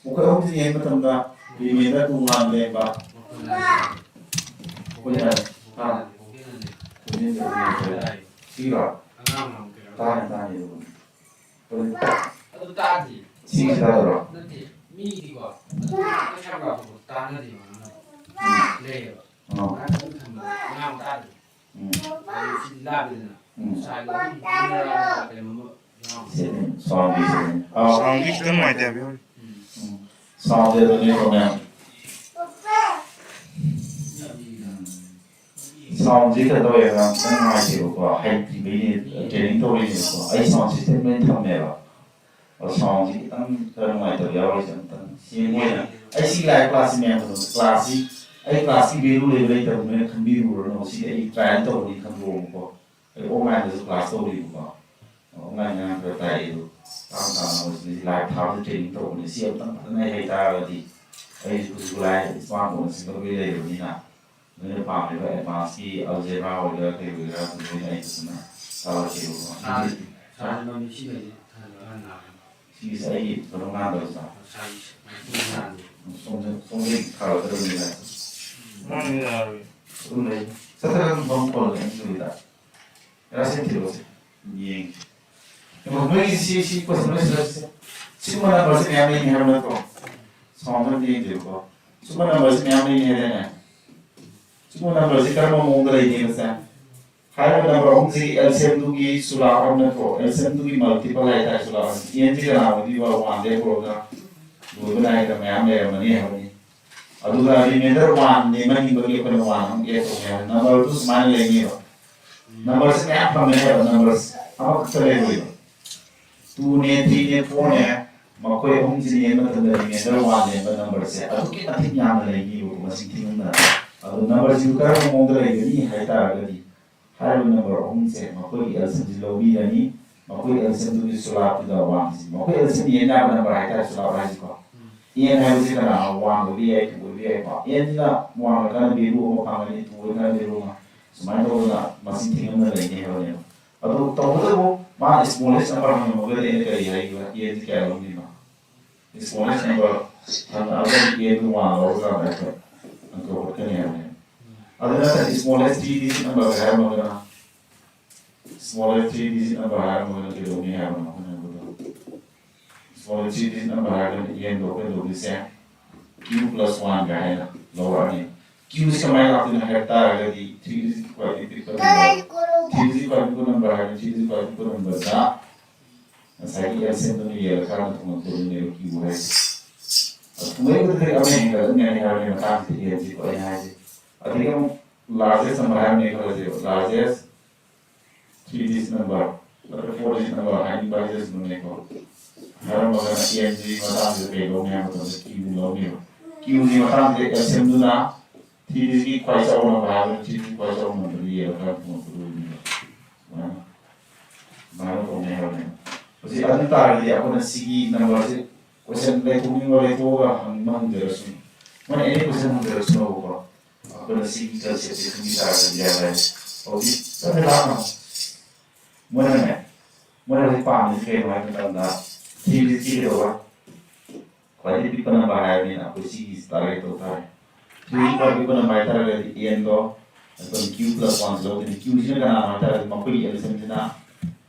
ꯃꯈꯣꯏ ꯑꯍꯨꯝꯁꯤ ꯌꯦꯡꯕ ꯃꯇꯝꯗ ꯔꯤꯃꯦꯟꯗꯔ ꯇꯣꯉꯥꯟ ꯂꯦꯡꯕ꯫ ꯃꯈꯣꯏꯅ, ꯍꯥ? ꯁꯤꯔꯣ? ꯇꯥꯅꯤ, ꯇꯥꯅꯤ, ꯑꯗꯨꯕꯨꯗꯤ꯫ ꯑꯗꯨ ꯇꯥꯗꯦ꯫ ꯁꯤꯒꯤꯁꯤ ꯇꯥꯗꯕ꯭ꯔꯣ? ꯅꯠꯇꯦ, ꯃꯤꯒꯤꯗꯤꯀꯣ, ꯑꯗꯨ ꯃꯁꯥ ꯂꯥꯎꯊꯣꯛꯄ ꯇꯥꯟꯅꯗꯦꯕ, ꯉꯥꯡꯅꯕ꯫ ꯎꯝ꯫ ꯂꯩꯌꯦꯕ꯫ ꯑꯣ꯫ ꯉꯥꯡꯅꯕ ꯊꯝꯕꯗ ꯉꯥꯡꯕ ꯇꯥꯗꯦ꯫ ꯎꯝ꯫ ꯑꯗꯨ ꯁꯤꯗꯤ ꯂꯥꯞꯄꯦꯗꯅ꯫ ꯎꯝ꯫ ꯁꯥꯏꯗ ꯑꯗꯨꯝ ꯀꯦꯃꯦꯔꯥ ꯀꯩꯅꯣꯝꯃ ꯌꯥꯎꯔꯝꯃꯦ꯫ ꯁꯤꯅꯤ, ꯁꯥꯎꯟꯒꯤ ꯁꯤꯅꯤ꯫ ꯑꯥꯎ꯫ ꯁꯥꯎꯟꯒꯤ ꯈꯤꯇꯪ ꯅꯨꯡꯉꯥꯏꯇꯦ ꯍꯥꯏꯕꯤꯌꯨ꯫ ꯎꯝ꯫ ꯁꯥꯎꯟꯁꯦ ꯑꯗꯨꯅꯤ ꯄ꯭ꯔꯣꯕ꯭ꯂꯦꯝ꯫ ꯁꯤꯗꯤ, ꯎꯝ꯫ ꯁꯥꯎꯟꯁꯦ ꯀꯩꯅꯣ ꯇꯧꯋꯦ, ꯑꯉꯥꯡ ꯈꯤꯇꯪ ꯅꯨꯡꯉꯥꯏꯇꯦꯕꯀꯣ, ꯍꯩꯇ꯭ꯔꯤꯕꯩꯅꯦ, ꯇ꯭ꯔꯦꯅꯤꯡ ꯇꯧꯔꯤꯅꯦꯕꯀꯣ꯫ ꯑꯩ ꯁꯥꯎꯟ ꯁꯤꯁꯇꯦꯝ ꯂꯣꯏ ꯊꯝꯃꯦꯕ꯫ ꯑꯗꯣ ꯁꯥꯎꯟꯁꯦ ꯈꯤꯇꯪ ꯈꯔ ꯅꯨꯡꯉꯥꯏꯇꯕ ꯌꯥꯎꯔꯤꯁꯦ ꯑꯃꯨꯛꯇꯪ ꯁꯦꯝꯕ ꯑꯣꯏꯅ, ꯑꯩ ꯁꯤ ꯂꯥꯏꯚ ꯀ꯭ꯂꯥꯁꯁꯤ ꯃꯌꯥꯝ ꯈꯨꯗꯣꯡ-, ꯀ꯭ꯂꯥꯁꯁꯤ, ꯑꯩ ꯀ꯭ꯂꯥꯁꯀꯤ ꯚꯦꯂꯨ ꯂꯩꯕ ꯂꯩꯇꯕ ꯅꯣꯏꯅ ꯈꯟꯕꯤꯔꯨꯔꯅꯨ꯫ ꯁꯤꯗꯤ ꯑꯩ ꯇ꯭ꯔꯥꯏꯌꯦꯜ ꯇꯧꯕꯅꯤ ꯈꯟꯗꯣꯛꯑꯣꯕꯀꯣ꯫ ꯑꯩ ꯑꯣꯟꯂꯥꯏꯟꯗꯁꯨ ꯀ꯭ꯂꯥꯁ ꯇꯧꯔꯤꯕꯀꯣ꯫ ꯑꯣꯟꯂꯥꯏꯟꯗ ꯌꯥꯝ ꯈꯔ ꯇꯥꯛꯑꯦ ꯑꯗꯣ, ꯇꯥꯡ ꯇꯥꯡꯅ ꯃꯣꯏꯁꯤꯗꯤ ꯂꯥꯏꯚ ꯊꯥꯕꯗ ꯇ꯭ꯔꯦꯅꯤꯡ ꯇꯧꯕꯅꯦ꯫ ꯁꯤ ꯑꯃꯨꯛꯇꯪ ꯐꯖꯅ ꯍꯩ ꯇꯥꯔꯒꯗꯤ ꯑꯩꯁꯨ ꯈꯨꯠꯁꯨ ꯈꯨꯠꯂꯥꯏ ꯏꯁꯃꯥꯔꯠ ꯐꯣꯟ ꯁꯤꯡꯒ ꯂꯣꯏ ꯂꯩꯔꯕꯅꯤꯅ, ꯅꯣꯏꯅ ꯄꯥꯝꯃꯤꯕ ꯑꯦꯗꯚꯥꯟꯁꯀꯤ ꯑꯜꯖꯦꯕ꯭ꯔꯥ ꯑꯣꯏꯒꯦꯔꯥ ꯀꯩ ꯑꯣꯏꯒꯦꯔꯥ ꯑꯗꯨ ꯂꯣꯏꯅ ꯑꯩ ꯐꯖꯅ ꯇꯥꯛꯂꯛꯀꯦꯕꯀꯣ꯫ ꯁꯥꯔ, ꯁꯥꯔꯅ ꯃꯃꯤꯡ ꯁꯤꯃꯗꯤ ꯊꯥꯖꯕ ꯌꯥꯝ ꯅꯥꯔꯦ꯫ ꯁꯤꯒꯤꯁꯦ ꯑꯩꯒꯤ ꯀꯩꯅꯣ ꯉꯥꯡꯗꯕꯁꯤꯗ꯫ ꯁꯥꯔꯒꯤ ꯁꯨꯃꯥꯏꯅ ꯉꯥꯡꯗꯦ꯫ ꯁꯣꯝꯗ, ꯁꯣꯝꯗꯒꯤ ꯊꯥꯔꯛꯀꯗꯕꯅꯤꯅ꯫ ꯃꯥꯅꯤ ꯌꯥꯔꯣꯏ꯫ ꯑꯗꯨꯝ ꯂꯩ꯫ ꯆꯠꯊꯔꯒ ꯑꯗꯨꯝ ꯐꯝ ꯀꯣꯜꯂꯦ ꯑꯩꯅ ꯇꯧꯔꯤꯗ꯫ ꯔꯥꯁꯟ ꯊꯤꯜꯂꯣꯁꯦ꯫ ꯌꯦꯡꯒꯦ꯫ ꯌꯦꯡꯉꯣ, ꯅꯣꯏꯒꯤ ꯁꯤ, ꯁꯤ ꯀꯣꯏꯁꯟ ꯂꯣꯏꯁꯤꯜꯂꯁꯤꯁꯦ꯫ ꯁꯤꯒꯨꯝꯕ ꯅꯝꯕꯔꯁꯦ ꯃꯌꯥꯝ ꯂꯩꯅꯤ ꯍꯥꯏꯕ ꯅꯠꯇ꯭ꯔꯣ? ꯁꯥꯎꯟꯗ ꯑꯝꯇ ꯌꯦꯡꯖꯦꯕꯀꯣ꯫ ꯁꯨꯝꯕ ꯅꯝꯕꯔꯁꯤ ꯃꯌꯥꯝ ꯂꯩꯅꯤ ꯍꯥꯏꯗꯥꯏꯅꯦ? ꯁꯨꯝꯕ ꯅꯝꯕꯔꯁꯤ ꯀꯔꯝꯕ ꯃꯑꯣꯡꯗ ꯂꯩꯅꯤ ꯃꯁꯦ? ꯍꯥꯏꯔꯤꯕ ꯅꯝꯕꯔ ꯑꯍꯨꯝꯁꯤꯒꯤ ꯑꯦꯜꯁꯤꯌꯝꯗꯨꯒꯤ ꯁꯨꯂꯥꯞ ꯑꯃ ꯅꯠꯇ꯭ꯔꯣ? ꯑꯦꯜꯁꯤꯌꯝꯗꯨꯒꯤ ꯃꯜꯇꯤꯄꯜ ꯍꯥꯏꯇꯥꯔꯦ ꯁꯨꯂꯥꯞ ꯑꯁꯤ꯫ ꯑꯦꯟꯁꯤ ꯀꯅꯥ ꯑꯣꯏꯗꯣꯏꯕ? ꯋꯥꯟꯗꯒꯤ ꯍꯧꯔꯒ ꯂꯣꯏꯕ ꯅꯥꯏꯗꯅ ꯃꯌꯥꯝ ꯂꯩꯔꯝꯃꯅꯤ ꯍꯥꯏꯕꯅꯤ꯫ ꯑꯗꯨꯒ ꯔꯤꯃꯦꯟꯗꯔ ꯋꯥꯟ ꯅꯦꯝꯍꯟꯅꯤꯡꯕꯒꯤ ꯑꯩꯈꯣꯏꯅ ꯋꯥꯟ ꯑꯃꯨꯛ ꯑꯦꯗ ꯇꯧꯒꯦ ꯍꯥꯏꯕ꯫ ꯅꯝꯕꯔꯗꯨ ꯁꯨꯃꯥꯏꯅ ꯂꯩꯅꯤꯕ꯫ ꯅꯝꯕꯔꯁꯤ ꯃꯌꯥꯝ ꯐꯪꯒꯅꯤ ꯍꯥꯏꯕ, ꯅꯝꯕꯔꯁꯤ ꯑꯃꯈꯛꯇ ꯂꯩꯔꯣꯏꯕ꯫ ꯇꯨꯅꯦ, ꯊ꯭ꯔꯤꯅꯦ, ꯐꯣꯔꯅꯦ, ꯃꯈꯣꯏ ꯑꯍꯨꯝꯁꯤ ꯌꯦꯡꯕ ꯃꯇꯝꯗ ꯔꯤꯃꯦꯟꯗꯔ ꯋꯥꯟ ꯂꯩꯔꯝꯕ ꯅꯝꯕꯔꯁꯦ ꯑꯗꯨꯛꯀꯤ ꯃꯇꯤꯛ ꯌꯥꯝꯅ ꯂꯩꯅꯤꯕꯀꯣ, ꯃꯁꯤꯡ ꯊꯤꯉꯝꯗꯅ꯫ ꯑꯗꯣ ꯅꯝꯕꯔꯁꯤꯕꯨ ꯀꯔꯝꯕ ꯃꯑꯣꯡꯗ ꯂꯩꯒꯅꯤ ꯍꯥꯏ ꯇꯥꯔꯒꯗꯤ, ꯍꯥꯏꯔꯤꯕ ꯅꯝꯕꯔ ꯑꯍꯨꯝꯁꯦ ꯃꯈꯣꯏꯒꯤ ꯑꯦꯜꯁꯤꯌꯝꯁꯤ ꯂꯧꯕꯤꯔꯅꯤ, ꯃꯈꯣꯏꯒꯤ ꯑꯦꯜꯁꯤꯌꯝꯗꯨꯒꯤ ꯁꯨꯂꯥꯞꯇꯨꯗ ꯋꯥꯟꯁꯤ, ꯃꯈꯣꯏ ꯑꯦꯜꯁꯤꯌꯝ ꯌꯦꯟ ꯌꯥꯕ ꯅꯝꯕꯔ ꯍꯥꯏꯇꯥꯔꯦ, ꯁꯨꯂꯥꯞ ꯍꯥꯏꯁꯤꯀꯣ꯫ ꯑꯦꯟ ꯍꯥꯏꯕꯁꯤ ꯀꯅꯥ? ꯋꯥꯟ ꯑꯣꯏꯕ ꯌꯥꯏ, ꯇꯨ ꯑꯣꯏꯕ ꯌꯥꯏꯀꯣ꯫ ꯑꯦꯟꯁꯤꯅ ꯋꯥꯟ ꯑꯣꯏꯔꯀꯥꯟꯗ ꯚꯦꯂꯨ ꯑꯃ ꯐꯪꯒꯅꯤ, ꯇꯨ ꯑꯣꯏꯔꯀꯥꯟꯗ ꯚꯦꯂꯨ ꯑꯃ, ꯁꯨꯃꯥꯏꯅ ꯇꯧꯗꯅ ꯃꯁꯤꯡ ꯊꯤꯉꯝꯗꯅ ꯂꯩꯅꯤ ꯍꯥꯏꯕꯅꯦꯕ꯫ ꯑꯗꯨ ꯇꯧꯕꯇꯕꯨ ꯃꯥꯅ ꯁ꯭ꯃꯣꯂꯦꯁ ꯅꯝꯕꯔ ꯍꯪꯉꯝꯃꯒꯗꯤ ꯑꯩꯅ ꯀꯔꯤ ꯍꯥꯏꯈꯤꯕ? ꯑꯦꯟꯁꯤ ꯀꯌꯥ ꯂꯧꯅꯤꯕ? ꯁ꯭ꯃꯣꯂꯦꯁ ꯅꯝꯕꯔ ꯍꯪꯉꯛꯑꯒꯗꯤ ꯑꯦꯟꯗꯨ ꯋꯥꯟ ꯂꯧꯔꯀꯥꯟꯗ ꯑꯩꯈꯣꯏ ꯑꯪꯀ ꯍꯣꯠꯀꯅꯤ ꯍꯥꯏꯕꯅꯦꯕ꯫ ꯑꯗꯨ ꯅꯠꯇ꯭ꯔꯗꯤ ꯁ꯭ꯃꯣꯂꯦꯁ ꯊ꯭ꯔꯤ ꯗꯤꯖꯤꯠ ꯅꯝꯕꯔ ꯍꯥꯏꯔꯝꯃꯒꯅ, ꯁ꯭ꯃꯣꯂꯦꯁ ꯊ꯭ꯔꯤ ꯗꯤꯖꯤꯠ ꯅꯝꯕꯔ ꯍꯥꯏꯔꯝꯃꯒꯅ ꯀꯩꯗꯧꯅꯤ ꯍꯥꯏꯕꯅꯣ ꯑꯩꯈꯣꯏꯅ ꯍꯥꯏꯕꯗꯣ? ꯁ꯭ꯃꯣꯂꯦꯁ ꯊ꯭ꯔꯤ ꯗꯤꯖꯤꯠ ꯅꯝꯕꯔ ꯍꯥꯏꯔꯒꯅ ꯑꯦꯟꯗꯣ ꯑꯩꯈꯣꯏ ꯂꯧꯗꯣꯏꯁꯦ ꯀ꯭ꯌꯨ ꯄ꯭ꯂꯁ ꯋꯥꯟꯒ ꯍꯥꯏꯅ ꯂꯧꯔꯛꯑꯅꯤ꯫ ꯀ꯭ꯌꯨꯁꯤ ꯀꯃꯥꯏꯅ ꯂꯥꯛꯇꯣꯏꯅꯣ ꯍꯥꯏꯕ ꯇꯥꯔꯒꯗꯤ, ꯊ꯭ꯔꯤ ꯗꯤꯖꯤꯠꯀꯤ ꯈ꯭ꯋꯥꯏꯗꯒꯤ ꯄꯤꯛꯄ ꯅꯝꯕꯔ, ꯊ꯭ꯔꯤ ꯗꯤꯖꯤꯠ ꯈ꯭ꯋꯥꯏꯗꯒꯤ ꯄꯤꯛꯄ ꯅꯝꯕꯔ ꯍꯥꯏꯔꯒꯅ ꯊ꯭ꯔꯤ ꯗꯤꯖꯤꯠ ꯈ꯭ꯋꯥꯏꯗꯒꯤ ꯄꯤꯛꯄ ꯅꯝꯕꯔꯗ ꯉꯁꯥꯏꯒꯤ ꯑꯦꯜꯁꯤꯌꯝꯗꯨꯅ ꯌꯦꯜꯂꯀꯥꯟꯗ ꯊꯨꯡꯉꯛꯇꯣꯏꯅꯦꯕ ꯀ꯭ꯌꯨ ꯍꯥꯏꯁꯦ꯫ ꯑꯗꯨ ꯊꯨꯡꯉꯛꯏꯕꯗꯨꯗꯒꯤ ꯑꯃ ꯍꯦꯟꯒꯠꯂꯛꯀꯅꯤ ꯍꯥꯏꯕꯒꯤ ꯃꯇꯥꯡꯁꯤꯗ ꯑꯦꯟꯁꯤꯀꯣ ꯑꯩꯅ ꯍꯥꯏꯁꯦ꯫ ꯑꯗꯒꯤ ꯑꯃꯨꯛ ꯂꯥꯔꯖꯦꯁ ꯅꯝꯕꯔ ꯍꯥꯏꯔꯝꯃꯦ ꯈꯜꯂꯁꯦꯕ, ꯂꯥꯔꯖꯦꯁ ꯊ꯭ꯔꯤ ꯗꯤꯖꯤꯠ ꯅꯝꯕꯔ ꯅꯠꯇ꯭ꯔꯒ ꯐꯣꯔ ꯗꯤꯖꯤꯠ ꯅꯝꯕꯔ ꯍꯥꯏꯅꯤꯡꯕ ꯍꯥꯏꯖꯁꯅꯨ ꯅꯦꯀꯣ꯫ ꯍꯥꯏꯔꯝꯃꯒꯅ ꯑꯦꯟꯁꯤꯒꯤ ꯃꯇꯥꯡꯁꯤꯗ ꯀꯩ ꯂꯧꯅꯤ ꯍꯥꯏꯕ ꯃꯇꯝꯗ ꯀ꯭ꯌꯨ ꯂꯧꯅꯦꯕ꯫ ꯀ꯭ꯌꯨꯒꯤ ꯃꯇꯥꯡꯁꯤꯗ ꯑꯦꯜꯁꯤꯌꯝꯗꯨꯅ ꯊ꯭ꯔꯤ ꯗꯤꯖꯤꯠꯀꯤ ꯈ꯭ꯋꯥꯏ ꯆꯥꯎꯕ ꯅꯝꯕꯔ ꯍꯥꯏꯕꯅ ꯊ꯭ꯔꯤ ꯗꯤꯖꯤꯠꯀꯤ ꯈ꯭ꯋꯥꯏ ꯆꯥꯎꯕ ꯅꯝꯕꯔꯗꯨ ꯌꯦꯡꯉꯀꯥꯟꯗ ꯊꯣꯡꯉꯛꯄꯗꯨ ꯑꯣꯏꯗꯣꯏꯅꯦꯕ꯫ ꯁꯨꯃꯥꯏꯅ, ꯁꯨꯃꯥꯏꯅ ꯇꯧꯅꯤ ꯍꯥꯏꯕꯅꯦꯕ꯫ ꯍꯧꯖꯤꯛ ꯑꯗꯨ ꯇꯥꯔꯒꯗꯤ ꯑꯩꯈꯣꯏꯅ ꯁꯤꯒꯤ ꯅꯝꯕꯔꯁꯦ ꯀꯣꯏꯁꯟ ꯂꯩꯊꯣꯛꯅꯤꯡꯕ ꯂꯩꯊꯣꯛꯑꯒ ꯍꯪꯅꯤꯡꯕ ꯍꯪꯖꯔꯁꯨ, ꯃꯣꯏꯅ ꯑꯦꯅꯤ ꯀꯣꯏꯁꯟ ꯍꯪꯖꯔꯁꯅꯨꯕꯀꯣ, ꯑꯩꯈꯣꯏꯅ ꯁꯤꯒꯤ ꯀꯟꯁꯦꯞꯁꯦ ꯈꯪꯕꯤ ꯇꯥꯔꯒꯗꯤ ꯌꯥꯔꯦ꯫ ꯍꯧꯖꯤꯛ ꯆꯠꯃꯤꯟꯅꯔꯣ꯫ ꯃꯣꯏꯅꯅꯦ, ꯃꯣꯏꯅ ꯍꯧꯖꯤꯛ ꯄꯥꯝꯃꯤꯁꯦ ꯀꯩꯅꯣ ꯍꯥꯏꯕ ꯃꯇꯝꯗ, ꯊ꯭ꯔꯤ ꯗꯤꯖꯤꯠꯀꯤ ꯀꯩꯗꯧꯕ? ꯈ꯭ꯋꯥꯏꯗꯒꯤ ꯄꯤꯛꯄ ꯅꯝꯕꯔ ꯍꯥꯏꯔꯕꯅꯤꯅ ꯑꯩꯈꯣꯏ ꯁꯤꯒꯤ ꯇꯥꯔꯒꯦꯠ ꯇꯧ ꯇꯥꯔꯦ꯫ ꯊ꯭ꯔꯤ ꯗꯤꯖꯤꯠ ꯈ꯭ꯋꯥꯏ ꯄꯤꯛꯄ ꯅꯝꯕꯔ ꯍꯥꯏ ꯇꯥꯔꯒꯗꯤ ꯑꯦꯟꯗꯣ ꯑꯩꯈꯣꯏꯅ ꯀ꯭ꯌꯨ ꯄ꯭ꯂꯁ ꯋꯥꯟꯁꯤ ꯂꯧꯗꯣꯏꯅꯤ꯫ ꯀ꯭ꯌꯨꯁꯤꯅ ꯀꯅꯥꯅꯣ ꯍꯥꯏ ꯇꯥꯔꯒꯗꯤ ꯃꯈꯣꯏꯒꯤ ꯑꯦꯜꯁꯤꯌꯝꯁꯤꯅ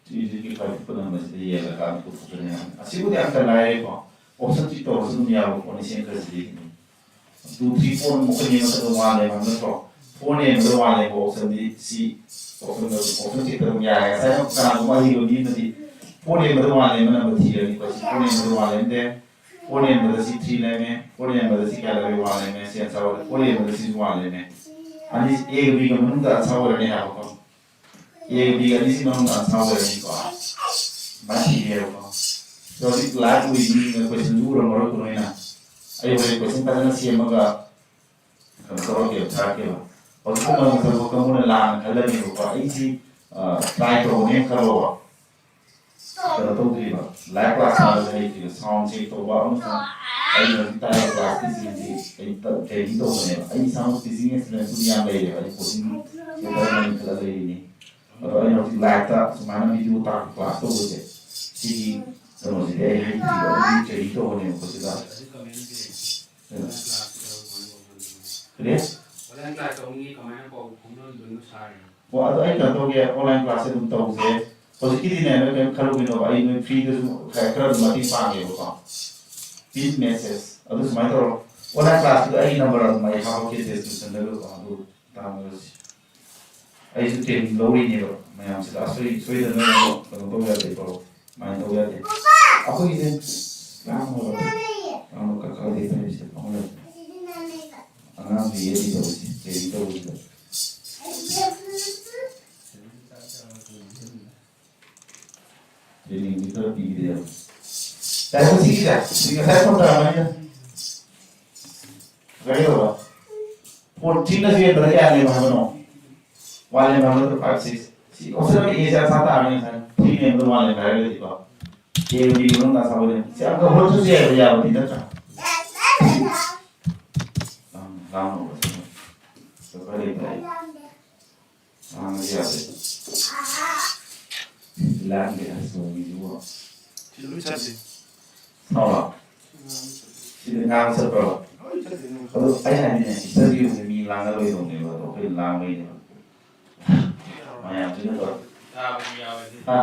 ꯊ꯭ꯔꯤ ꯗꯤꯖꯤꯠꯀꯤ ꯈ꯭ꯋꯥꯏ ꯄꯤꯛꯄ ꯅꯝꯕꯔꯁꯤꯗ ꯌꯦꯡꯉꯀꯥꯟꯗ ꯄꯨꯊꯣꯛꯇꯣꯏꯅꯦ ꯍꯥꯏꯕꯅꯤ꯫ ꯑꯁꯤꯕꯨꯗꯤ ꯑꯝꯇ ꯂꯥꯏꯔꯦꯀꯣ, ꯑꯣꯞꯁꯟ ꯆꯦꯛ ꯇꯧꯔꯁꯨ ꯑꯗꯨꯝ ꯌꯥꯕ ꯄꯣꯠꯅꯤ, ꯁꯦꯝꯈ꯭ꯔꯁꯤꯗꯤ꯫ ꯇꯨ ꯊ꯭ꯔꯤ ꯐꯣꯔ ꯑꯃꯨꯛꯀ ꯌꯦꯡꯕ ꯃꯇꯝꯗ ꯋꯥꯟ ꯂꯩꯕ ꯅꯠꯇ꯭ꯔꯣ? ꯐꯣꯔ ꯌꯦꯡꯕꯗ ꯋꯥꯟ ꯂꯩꯕ ꯑꯣꯞꯁꯟꯗꯤ ꯁꯤ ꯑꯣꯞꯁꯟꯗ ꯑꯣꯞꯁꯟ ꯆꯦꯛ ꯑꯗꯨꯝ ꯌꯥꯔꯦ꯫ ꯉꯁꯥꯏ ꯀꯅꯥꯒꯨꯝꯕ ꯑꯍꯩꯕ ꯃꯤ ꯑꯃꯗꯤ ꯐꯣꯔ ꯌꯦꯡꯕꯗ ꯋꯥꯟ ꯂꯩꯕ ꯅꯝꯕꯔ ꯊꯤꯔꯅꯤꯀꯣ꯫ ꯁꯤ ꯐꯣꯔ ꯌꯦꯡꯕꯗ ꯋꯥꯟ ꯂꯩꯔꯝꯗꯦ꯫ ꯐꯣꯔ ꯌꯦꯡꯕꯗ ꯁꯤ ꯊ꯭ꯔꯤ ꯂꯩꯔꯝꯃꯦ꯫ ꯐꯣꯔ ꯌꯦꯡꯕꯗ ꯁꯤ ꯀꯌꯥ ꯂꯩꯔꯝꯃꯦ? ꯋꯥꯟ ꯂꯩꯔꯝꯃꯦ꯫ ꯁꯤ ꯑꯟꯁꯔ ꯑꯣꯏꯔꯦ꯫ ꯐꯣꯔ ꯌꯦꯡꯕꯗ ꯁꯤꯁꯨ ꯋꯥꯟ ꯂꯩꯔꯝꯃꯦ꯫ ꯑꯅꯤ ꯑꯦꯒ ꯕꯤꯒ ꯃꯅꯨꯡꯗ ꯑꯟꯁꯔ ꯑꯣꯏꯔꯅꯤ ꯍꯥꯏꯕꯀꯣ꯫ ꯑꯦꯒ ꯕꯤꯒ ꯑꯅꯤꯁꯤ ꯃꯅꯨꯡꯗ ꯑꯟꯁꯔ ꯑꯣꯏꯔꯅꯤꯀꯣ꯫ ꯁꯨꯃꯥꯏꯅ ꯏꯔꯦꯕꯀꯣ꯫ ꯑꯗꯣ ꯍꯧꯖꯤꯛ ꯂꯥꯏꯚ ꯎꯔꯤꯕ ꯃꯤꯁꯤꯡꯅ ꯀꯣꯏꯁꯟꯁꯨ ꯎꯔꯝꯃꯔꯣꯏꯀꯣ ꯅꯣꯏꯅ꯫ ꯑꯩ ꯍꯣꯔꯦꯟ ꯀꯣꯏꯁꯟ ꯐꯖꯅ ꯁꯦꯝꯃꯒ ꯀꯩꯅꯣ ꯇꯧꯔꯛꯀꯦꯕ, ꯊꯥꯔꯛꯀꯦꯕ꯫ ꯍꯧꯖꯤꯛ ꯀꯩꯅꯣ ꯃꯇꯝꯗ ꯀꯥꯡꯕꯨꯅ ꯂꯥꯟꯅ ꯈꯜꯂꯅꯦꯕꯀꯣ꯫ ꯑꯩꯁꯤ ꯇ꯭ꯔꯥꯏ ꯇꯧꯕꯅꯦꯅ ꯈꯜꯂꯣꯕ꯫ ꯀꯩꯅꯣ ꯇꯧꯗ꯭ꯔꯤꯕ, ꯂꯥꯏꯚ ꯀ꯭ꯂꯥꯁ ꯁꯥꯕꯁꯦ ꯍꯩꯇ꯭ꯔꯤꯕ, ꯁꯥꯎꯟ ꯆꯦꯛ ꯇꯧꯕ ꯑꯃꯁꯨꯡ ꯑꯩꯅ ꯍꯧꯖꯤꯛ ꯇꯥꯛꯏꯕ ꯀ꯭ꯂꯥꯁꯀꯤꯁꯤꯡꯁꯤ ꯑꯩ ꯇ-, ꯇ꯭ꯔꯦꯅꯤꯡ ꯇꯧꯕꯅꯦꯕ꯫ ꯑꯩ ꯏꯁꯥꯃꯛ ꯇꯤꯆꯤꯡ ꯑꯦꯛꯁꯄꯤꯔꯤꯌꯦꯟꯁꯄꯨꯗꯤ ꯌꯥꯝ ꯂꯩꯔꯦꯕ, ꯑꯩ ꯀꯣꯆꯤꯡ ꯁꯦꯟꯇꯔ ꯑꯃꯅꯤ ꯈꯔ ꯂꯩꯔꯤꯅꯤ꯫ ꯑꯗꯣ ꯑꯩꯅ ꯍꯧꯖꯤꯛ ꯂꯥꯏꯚꯇ ꯁꯨꯃꯥꯏꯅ ꯚꯤꯗꯤꯑꯣ ꯇꯥꯛꯄ ꯀ꯭ꯂꯥꯁ ꯇꯧꯕꯁꯦ, ꯁꯤꯒꯤ ꯀꯩꯅꯣꯁꯤꯗꯤ ꯑꯩ ꯍꯩꯇ꯭ꯔꯤꯕ, ꯑꯗꯨꯒꯤ ꯇ꯭ꯔꯦꯅꯤꯡ ꯇꯧꯕꯅꯦꯕꯀꯣ ꯁꯤꯗ꯫ ꯑꯗꯨꯅ ꯀꯔꯤ? ꯑꯣꯟꯂꯥꯏꯟ ꯀ꯭ꯂꯥꯁ ꯇꯧꯅꯤ ꯀꯃꯥꯏꯅ ꯄꯥꯎ ꯐꯥꯎꯅꯗꯣꯏꯅꯣ ꯁꯥꯔ? ꯑꯣ, ꯑꯗꯣ ꯑꯩ ꯀꯩꯅꯣ ꯇꯧꯒꯦ, ꯑꯣꯟꯂꯥꯏꯟ ꯀ꯭ꯂꯥꯁꯁꯦ ꯑꯗꯨꯝ ꯇꯧꯁꯦ꯫ ꯍꯧꯖꯤꯛꯀꯤꯗꯤꯅꯦ, ꯅꯣꯏ ꯀꯩꯝ ꯈꯜꯂꯨꯒꯤꯅꯣꯕ, ꯑꯩ ꯅꯣꯏ ꯐ꯭ꯔꯤꯗꯁꯨ ꯈꯔ ꯈꯔ ꯑꯗꯨꯝ ꯃꯇꯦꯡ ꯄꯥꯡꯒꯦꯕꯀꯣ꯫ ꯄ꯭ꯂꯤꯖ ꯃꯦꯁꯦꯖ ꯑꯗꯨ ꯁꯨꯃꯥꯏꯅ ꯇꯧꯔꯣ, ꯑꯣꯟꯂꯥꯏꯟ ꯀ꯭ꯂꯥꯁꯇꯨꯗ ꯑꯩꯒꯤ ꯅꯝꯕꯔ ꯑꯗꯨꯝ ꯑꯩ ꯍꯥꯞꯄꯛꯀꯦ ꯗꯤꯁꯀ꯭ꯔꯤꯞꯁꯟꯗꯀꯣ, ꯑꯗꯨ ꯇꯥꯟꯅꯔꯁꯤ꯫ ꯑꯩꯁꯨ ꯇ꯭ꯔꯦꯅꯤꯡ ꯂꯧꯔꯤꯅꯦꯕ ꯃꯌꯥꯝꯁꯤꯗ, ꯑꯁꯣꯏ ꯁꯣꯏꯗꯅ ꯀꯩꯅꯣ ꯇꯧꯕ ꯌꯥꯗꯦꯀꯣ, ꯁꯨꯃꯥꯏꯅ ꯇꯧꯕ ꯌꯥꯗꯦ꯫ ꯑꯩꯈꯣꯏꯒꯤꯁꯦ ꯂꯥꯡꯕ ꯂꯥꯡꯕ ꯀꯛꯀꯛ ꯂꯩꯇ꯭ꯔꯦ ꯁꯤꯗ ꯐꯝꯃ ꯂꯩꯔꯦ꯫ ꯑꯉꯥꯡꯁꯤ ꯌꯦꯜꯂꯤ ꯇꯧꯔꯤꯁꯦ, ꯇ꯭ꯔꯦꯅꯤꯡ ꯇꯧꯕꯁꯤꯗ꯫ ꯇ꯭ꯔꯦꯅꯤꯡꯗꯤ ꯈꯔ ꯄꯤꯒꯗꯦꯕ꯫ ꯌꯥꯔꯦ, ꯁꯤꯒꯤꯁꯦ꯫ ꯁꯤ ꯉꯁꯥꯏ ꯐꯣꯟ ꯇꯧꯔꯛꯑꯝꯕꯅꯤꯗ꯫ ꯀꯔꯤ ꯇꯧꯕ? ꯐꯣꯔꯇꯤꯟꯅ ꯆꯦꯟꯕꯗ ꯀꯌꯥ ꯂꯩꯕ ꯍꯥꯏꯕꯅꯣ? ꯋꯥꯟ ꯂꯩꯕ ꯍꯥꯏꯕ ꯅꯠꯇ꯭ꯔꯣ? Five, six. ꯁꯤ ꯑꯣꯞꯁꯟ ꯑꯃ ꯑꯦꯁꯦ ꯑꯟꯁꯥꯔ ꯇꯥꯔꯅꯤ ꯉꯁꯥꯏ꯫ ꯊ꯭ꯔꯤ ꯂꯩꯕꯗ ꯋꯥꯟ ꯂꯩꯕ ꯍꯥꯏꯔꯒꯗꯤꯀꯣ꯫ ꯑꯦ ꯕꯤ ꯃꯅꯨꯡꯗ ꯑꯟꯁꯥꯔ ꯑꯣꯏꯗꯣꯏꯅꯤ꯫ ꯁꯤ ꯑꯝꯇ ꯍꯣꯠꯁꯨ ꯌꯥꯏꯕ ꯌꯥꯕꯗꯤ ꯅꯠꯇ꯭ꯔꯥ? ꯂꯥꯡ-, ꯂꯥꯡꯅꯣꯕ ꯁꯤꯗ꯫ ꯁꯤꯗ ꯈꯔ ꯂꯩꯕ ꯌꯥꯏ꯫ ꯂꯥꯡꯕꯗꯤ ꯌꯥꯗꯦ꯫ ꯂꯥꯡꯒꯦ ꯍꯥꯏꯔꯁꯨ ꯃꯤꯗꯨꯕꯨ꯫ ꯁꯤ ꯂꯣꯏ ꯆꯠꯂꯤ꯫ ꯁꯥꯎꯔꯣ? ꯁꯤꯗ ꯉꯥꯡ ꯆꯠꯄ꯭ꯔꯣ? ꯂꯣꯏ ꯆꯠꯂꯤ꯫ ꯑꯗꯣ ꯑꯩ ꯍꯥꯏꯗꯤꯅꯦ, ꯏꯁꯇꯗꯤ ꯔꯨꯝꯁꯦ ꯃꯤ ꯂꯥꯡꯅꯔꯣꯏꯗꯧꯅꯦꯕ, ꯑꯗꯣ ꯑꯩꯈꯣꯏ ꯂꯥꯡꯕꯩꯅꯦꯕ꯫ ꯃꯌꯥꯝꯁꯤꯅꯀꯣ꯫ ꯇꯥꯕꯗꯤ ꯌꯥꯎꯋꯦ꯫ ꯍꯥ?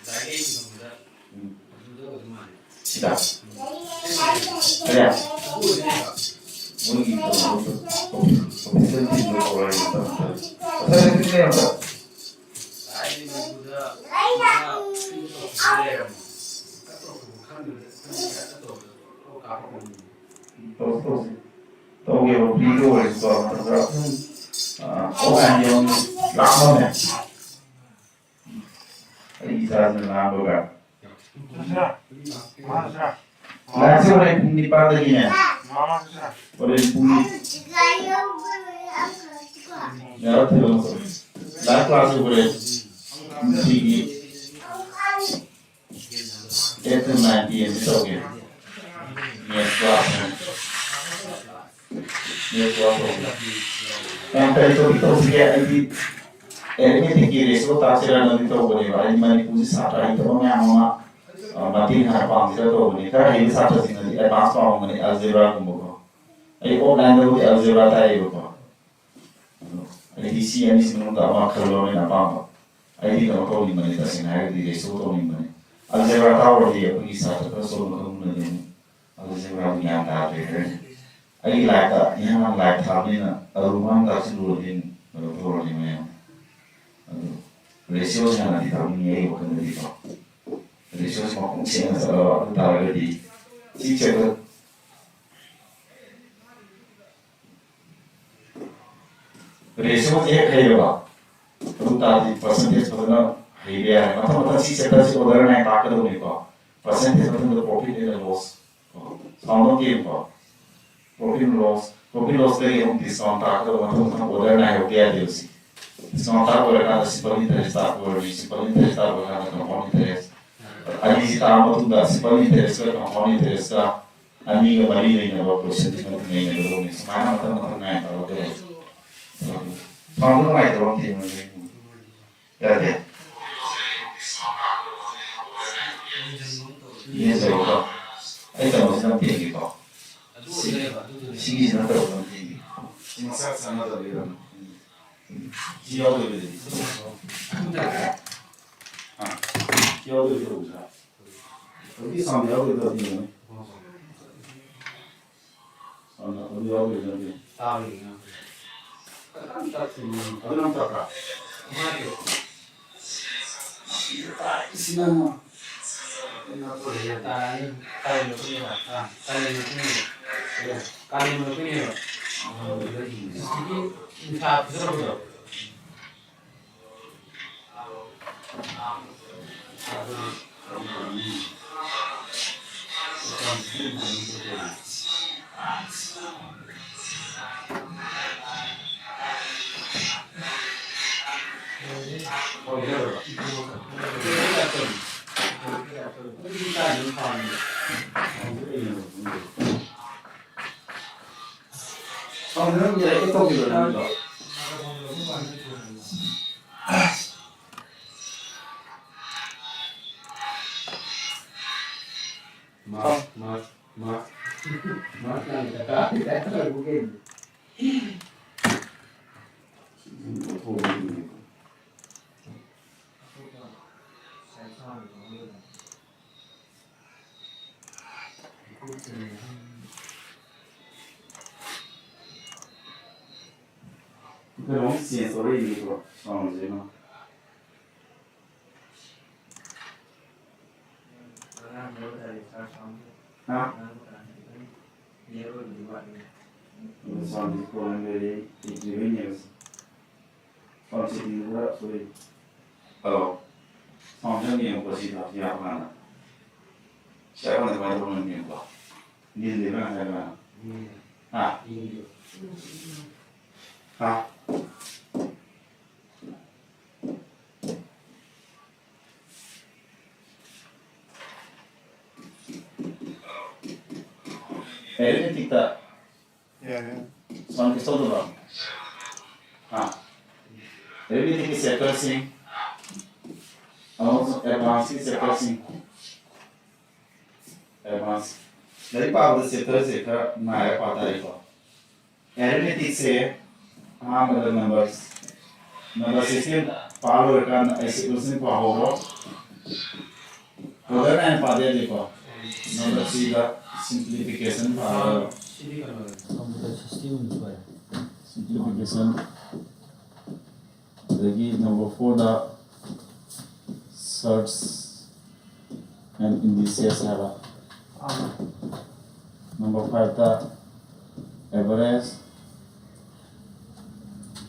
ꯗꯥꯏꯔꯦꯛ ꯌꯦꯡꯕꯗ ꯎꯝ꯫ ꯑꯗꯨꯗ ꯑꯣꯏꯗꯧ ꯃꯥꯜꯂꯦ꯫ ꯁꯤꯗ? ꯀꯔꯤ? ꯑꯗꯨ ꯑꯣꯏꯗꯣꯏꯅꯦꯕ꯫ ꯃꯣꯏꯒꯤ ꯀꯩꯅꯣ, ꯑꯣꯐꯤꯁꯤꯌꯦꯜ ꯇꯤꯝꯗꯣ ꯀꯧꯔꯒ ꯃꯊꯪ ꯃꯊꯪ ꯉꯁꯥꯏ ꯂꯩꯔꯝꯕ꯫ ꯇꯧꯁꯤ, ꯇꯧꯁꯤ꯫ ꯇꯧꯒꯦꯕ, ꯐ꯭ꯔꯤꯗ ꯑꯣꯏꯔꯁꯨꯀꯣ, ꯃꯇꯝ ꯈꯔ, ꯑ, ꯑꯣꯟꯂꯥꯏꯟꯒꯤ ꯑꯃꯨꯛ ꯂꯥꯛꯑꯝꯃꯦ꯫ ꯑꯩ ꯏꯆꯥꯁꯤꯅ ꯂꯥꯡꯕꯒ꯫ ꯂꯥꯏꯐꯁꯦ ꯍꯣꯔꯦꯟ ꯄꯨꯡ ꯅꯤꯄꯥꯟꯗꯒꯤꯅꯦ꯫ ꯍꯣꯔꯦꯟ ꯄꯨꯡ ꯂꯥꯏꯐ ꯀ꯭ꯂꯥꯁꯁꯦ ꯍꯣꯔꯦꯟ ꯅꯨꯡꯇꯤꯒꯤ eight to nine P M ꯗ ꯇꯧꯒꯦ꯫ ꯃꯦꯠꯁ ꯀ꯭ꯂꯥꯁ꯫ ꯃꯦꯠꯁ ꯀ꯭ꯂꯥꯁ ꯇꯧꯒꯦ꯫ ꯌꯥꯝ ꯀꯔꯤ ꯇꯧꯁꯤꯒꯦ? ꯑꯩꯗꯤ ꯑꯦꯔꯤꯊꯃꯦꯇꯤꯛꯀꯤ ꯔꯦꯁꯤꯑꯣ ꯇꯥꯛꯁꯤꯔꯅꯗꯤ ꯇꯧꯕꯅꯦꯕ꯫ ꯑꯩꯗꯤ ꯃꯅꯤꯄꯨꯔꯁꯤ ꯁꯥꯇ꯭ꯔ ꯍꯩꯇꯕ ꯃꯌꯥꯝ ꯑꯃ, ꯑ, ꯃꯇꯦꯡ ꯈꯔ ꯄꯥꯡꯁꯤꯔ ꯇꯧꯕꯅꯤ꯫ ꯈꯔ ꯍꯩꯕ ꯁꯥꯇ꯭ꯔꯁꯤꯡꯅꯗꯤ ꯑꯦꯗꯚꯥꯟꯁ ꯄꯥꯝꯃꯝꯒꯅꯤ, ꯑꯜꯖꯦꯕ꯭ꯔꯥꯒꯨꯝꯕꯀꯣ꯫ ꯑꯩ ꯑꯣꯐꯂꯥꯏꯟꯗꯕꯨꯗꯤ ꯑꯜꯖꯦꯕ꯭ꯔꯥ ꯇꯥꯛꯑꯦꯕꯀꯣ꯫ ꯑꯗꯣ ꯑꯩꯗꯤ ꯁꯤ ꯑꯅꯤꯁꯤ ꯃꯅꯨꯡꯗ ꯑꯃ ꯈꯜꯂꯣꯅ ꯑꯄꯥꯝꯕ꯫ ꯑꯩꯗꯤ ꯀꯩꯅꯣ ꯇꯧꯅꯤꯡꯕꯅꯤ, ꯇꯁꯦꯡꯅ ꯍꯥꯏꯔꯒꯗꯤ ꯔꯦꯁꯤꯑꯣ ꯇꯧꯅꯤꯡꯕꯅꯤ꯫ ꯑꯜꯖꯦꯕ꯭ꯔꯥ ꯇꯥꯛꯑꯨꯔꯗꯤ ꯑꯩꯈꯣꯏꯒꯤ ꯁꯥꯇ꯭ꯔ ꯈꯔ ꯁꯣꯟꯕ ꯀꯥꯡꯕꯨꯅꯗꯤ ꯑꯃꯨꯛ ꯑꯜꯖꯦꯕ꯭ꯔꯥꯗꯨ ꯒ꯭ꯌꯥꯟ ꯇꯥꯗ꯭ꯔꯦ ꯍꯥꯏꯔꯅꯤ꯫ ꯑꯩꯒꯤ ꯂꯥꯏꯐꯇ ꯏꯍꯥꯟ ꯍꯥꯟꯅ ꯂꯥꯏꯐ ꯊꯥꯕꯅꯤꯅ ꯑꯔꯨꯕ ꯑꯃ ꯇꯥꯛꯁꯤꯜꯂꯨꯔꯗꯤ ꯑꯃꯨꯛ ꯀꯩꯅꯣ ꯇꯧꯔꯅꯤ ꯃꯌꯥꯝ꯫ ꯑꯗꯨ ꯔꯦꯁꯤꯑꯣꯁꯤ ꯍꯥꯟꯅꯗꯤ ꯇꯥꯛꯅꯤꯡꯉꯤ ꯑꯩ ꯋꯥꯈꯜꯗꯗꯤꯀꯣ꯫ ꯔꯦꯁꯤꯑꯣꯁꯤ ꯃꯈꯣꯡ ꯁꯦꯡꯅ ꯆꯠꯂꯕ ꯑꯗꯨ ꯇꯥꯔꯒꯗꯤ ꯁꯤ ꯆꯦꯞꯇꯔ ꯔꯦꯁꯤꯑꯣꯁꯦ ꯍꯦꯛ ꯍꯩꯔꯕ, ꯑꯗꯨ ꯇꯥꯔꯗꯤ ꯄꯔꯁꯦꯟꯇꯦꯖ ꯐꯖꯅ ꯍꯩꯕ ꯌꯥꯔꯦ꯫ ꯃꯊꯪ ꯃꯊꯪ ꯁꯤ ꯆꯦꯞꯇꯔꯁꯤ ꯑꯣꯔꯗꯔ ꯅꯥꯏꯟ ꯇꯥꯛꯀꯗꯧꯅꯤꯀꯣ꯫ ꯄꯔꯁꯦꯟꯇꯦꯖ ꯃꯊꯪꯗ profit and loss ꯀꯣ꯫ ꯁꯥꯎꯟ ꯑꯣꯐ ꯒꯦꯝ ꯀꯣ꯫ Profit and loss, profit lossꯇꯒꯤ ꯑꯃꯨꯛ ꯗꯤꯁꯀꯥꯎꯟ ꯇꯥꯛꯀꯗꯧꯕ, ꯃꯊꯪ ꯃꯊꯪ ꯑꯣꯔꯗꯔ ꯅꯥꯏꯍꯧꯗ ꯌꯥꯗꯦꯕ ꯁꯤ꯫ ꯗꯤꯁꯀꯥꯎꯟ ꯇꯥꯛ ꯂꯣꯏꯔꯀꯥꯟꯗ ꯁꯤꯝꯄꯜ ꯏꯟꯇꯔꯦꯁ ꯇꯥꯛꯄ ꯑꯣꯏꯔꯗꯤ, ꯁꯤꯝꯄꯜ ꯏꯟꯇꯔꯦꯁ ꯇꯥꯛ ꯂꯣꯏꯔꯀꯥꯟꯗ ꯀꯝꯄꯥꯎꯟ ꯏꯟꯇꯔꯦꯁ꯫ ꯑꯅꯤꯁꯤ ꯇꯥꯛꯑ ꯃꯇꯨꯡꯗ ꯁꯤꯝꯄꯜ ꯏꯟꯇꯔꯦꯁꯀ ꯀꯝꯄꯥꯎꯟ ꯏꯟꯇꯔꯦꯁꯀ ꯑꯅꯤꯒ ꯃꯔꯤ ꯂꯩꯅꯕ ꯄꯣꯔꯁꯟꯁꯤꯃ ꯅꯩꯅꯒꯗꯧꯕꯅꯤ꯫ ꯁꯨꯃꯥꯏꯅ ꯃꯊꯪ ꯃꯊꯪ ꯅꯥꯏꯅ ꯇꯧꯔꯛꯀꯗꯧꯕꯅꯤ꯫ ꯁꯥꯎꯟꯗ ꯅꯨꯡꯉꯥꯏꯇꯕ ꯑꯃ ꯊꯦꯡꯅꯔꯦ꯫ ꯌꯥꯗꯦ? ꯌꯦꯟ ꯇꯧꯔꯒ ꯑꯩ ꯀꯩꯅꯣꯁꯤꯅ ꯑꯝꯇ ꯌꯦꯡꯒꯦꯀꯣ꯫ ꯁꯤ, ꯁꯤꯒꯤꯁꯤ ꯅꯠꯇꯕ ꯑꯝꯇ ꯌꯦꯡꯒꯦ꯫ ꯁꯤ ꯃꯁꯥ ꯆꯥꯟꯅꯗꯕꯩꯔ? ꯁꯤ ꯌꯥꯎꯗꯕꯩꯗꯤ꯫ ꯑꯥ, ꯁꯤ ꯌꯥꯎꯗꯕꯩ ꯇꯧꯕꯁꯤꯔꯥ? ꯍꯧꯖꯤꯛꯀꯤ ꯁꯥꯎꯟ ꯌꯥꯎꯗꯕꯩ ꯇꯧꯕ ꯌꯦꯡꯉꯨꯅꯦ꯫ ꯑꯗꯨ ꯌꯥꯎꯗꯣꯏ ꯅꯠꯇꯦ꯫ ꯇꯥꯕꯒꯤ ꯉꯥꯡꯕ꯫ ꯈꯤꯇꯪ ꯇꯞꯄꯤ꯫ ꯑꯗꯨꯅ ꯇꯞꯄ꯭ꯔꯥ? ꯅꯨꯡꯉꯥꯏꯇꯦ꯫ ꯁꯤꯅ ꯀꯥꯂꯦꯟ ꯃꯇꯨꯡꯗ, ꯑꯥ, ꯀꯥꯂꯦꯟ ꯃꯇꯨꯡꯗ, ꯀꯥꯂꯦꯟ ꯃꯇꯨꯡꯗ꯫ ꯀꯥꯂꯦꯟ ꯃꯇꯨꯡꯗ꯫ ꯍꯧꯖꯤꯛꯀꯤ ꯅꯨꯡꯁꯥ ꯐꯨꯖꯔꯛꯄꯗꯣ꯫ ꯀꯩꯅꯣꯝ change ꯇꯧꯔꯛꯏꯅꯦ ꯕ꯭ꯔꯣ, sound ꯁꯦ ꯃꯥ꯫ ꯍꯥ? ꯑꯗꯨ sound ꯁꯦ problem ꯂꯩꯔꯦ, ꯏꯗ꯭ꯔꯤꯕꯩꯅꯦꯕ ꯁꯦ꯫ Sound setting ꯄꯨꯔꯥ ꯁꯣꯏ꯫ Hello꯫ Sound ꯁꯦ ꯌꯦꯡꯉꯨꯀꯣ ꯁꯤꯗ, ꯁꯤ ꯌꯥꯕ ꯀꯥꯟꯗ꯫ ꯁꯤ ꯌꯥꯕ ꯀꯥꯟꯗ ꯀꯃꯥꯏꯅ ꯇꯧꯕꯅꯣ ꯌꯦꯡꯉꯨꯀꯣ꯫ ꯅꯤꯜꯂꯤꯕ꯭ꯔꯥ ꯉꯁꯥꯏ ꯑꯗꯨꯃꯥꯏꯅ? ꯍꯥ? ꯍꯥ? Arithmetic ꯇ ꯌꯥꯔꯦ꯫ Sound ꯀꯩꯁꯨ ꯇꯧꯗꯕ꯭ꯔꯣ? ꯍꯥ? Arithmetic ꯀꯤ chapter ꯁꯤꯡ, ꯑꯃꯁꯨꯡ advance ꯀꯤ chapter ꯁꯤꯡ꯫ Advance꯫ ꯂꯥꯏꯔꯤꯛ ꯄꯥꯕꯗ chapter ꯁꯦ ꯈꯔ ꯅꯥꯏꯔ ꯄꯥ ꯇꯥꯔꯦꯀꯣ꯫ Arithmetic ꯁꯦ ꯑꯍꯥꯟꯕꯗ numbers, number system ꯄꯥ ꯂꯣꯏꯔꯀꯥꯟꯗ ꯑꯩ sequence ꯄꯥꯍꯧꯔꯣ꯫ Order ꯅꯥꯏꯅ ꯄꯥꯗ ꯌꯥꯗꯦꯀꯣ꯫ Number three ꯗ simplification ꯄꯥꯒꯗꯕ꯫ ꯀꯝꯄ꯭ꯌꯨꯇꯔ ꯁꯤꯁꯇꯦꯝ ꯑꯃ ꯊꯣꯛꯑꯦ꯫ Simplification. ꯑꯗꯒꯤ number fourꯗ search and indices ꯍꯥꯏꯕ꯫ Number fiveꯇ average.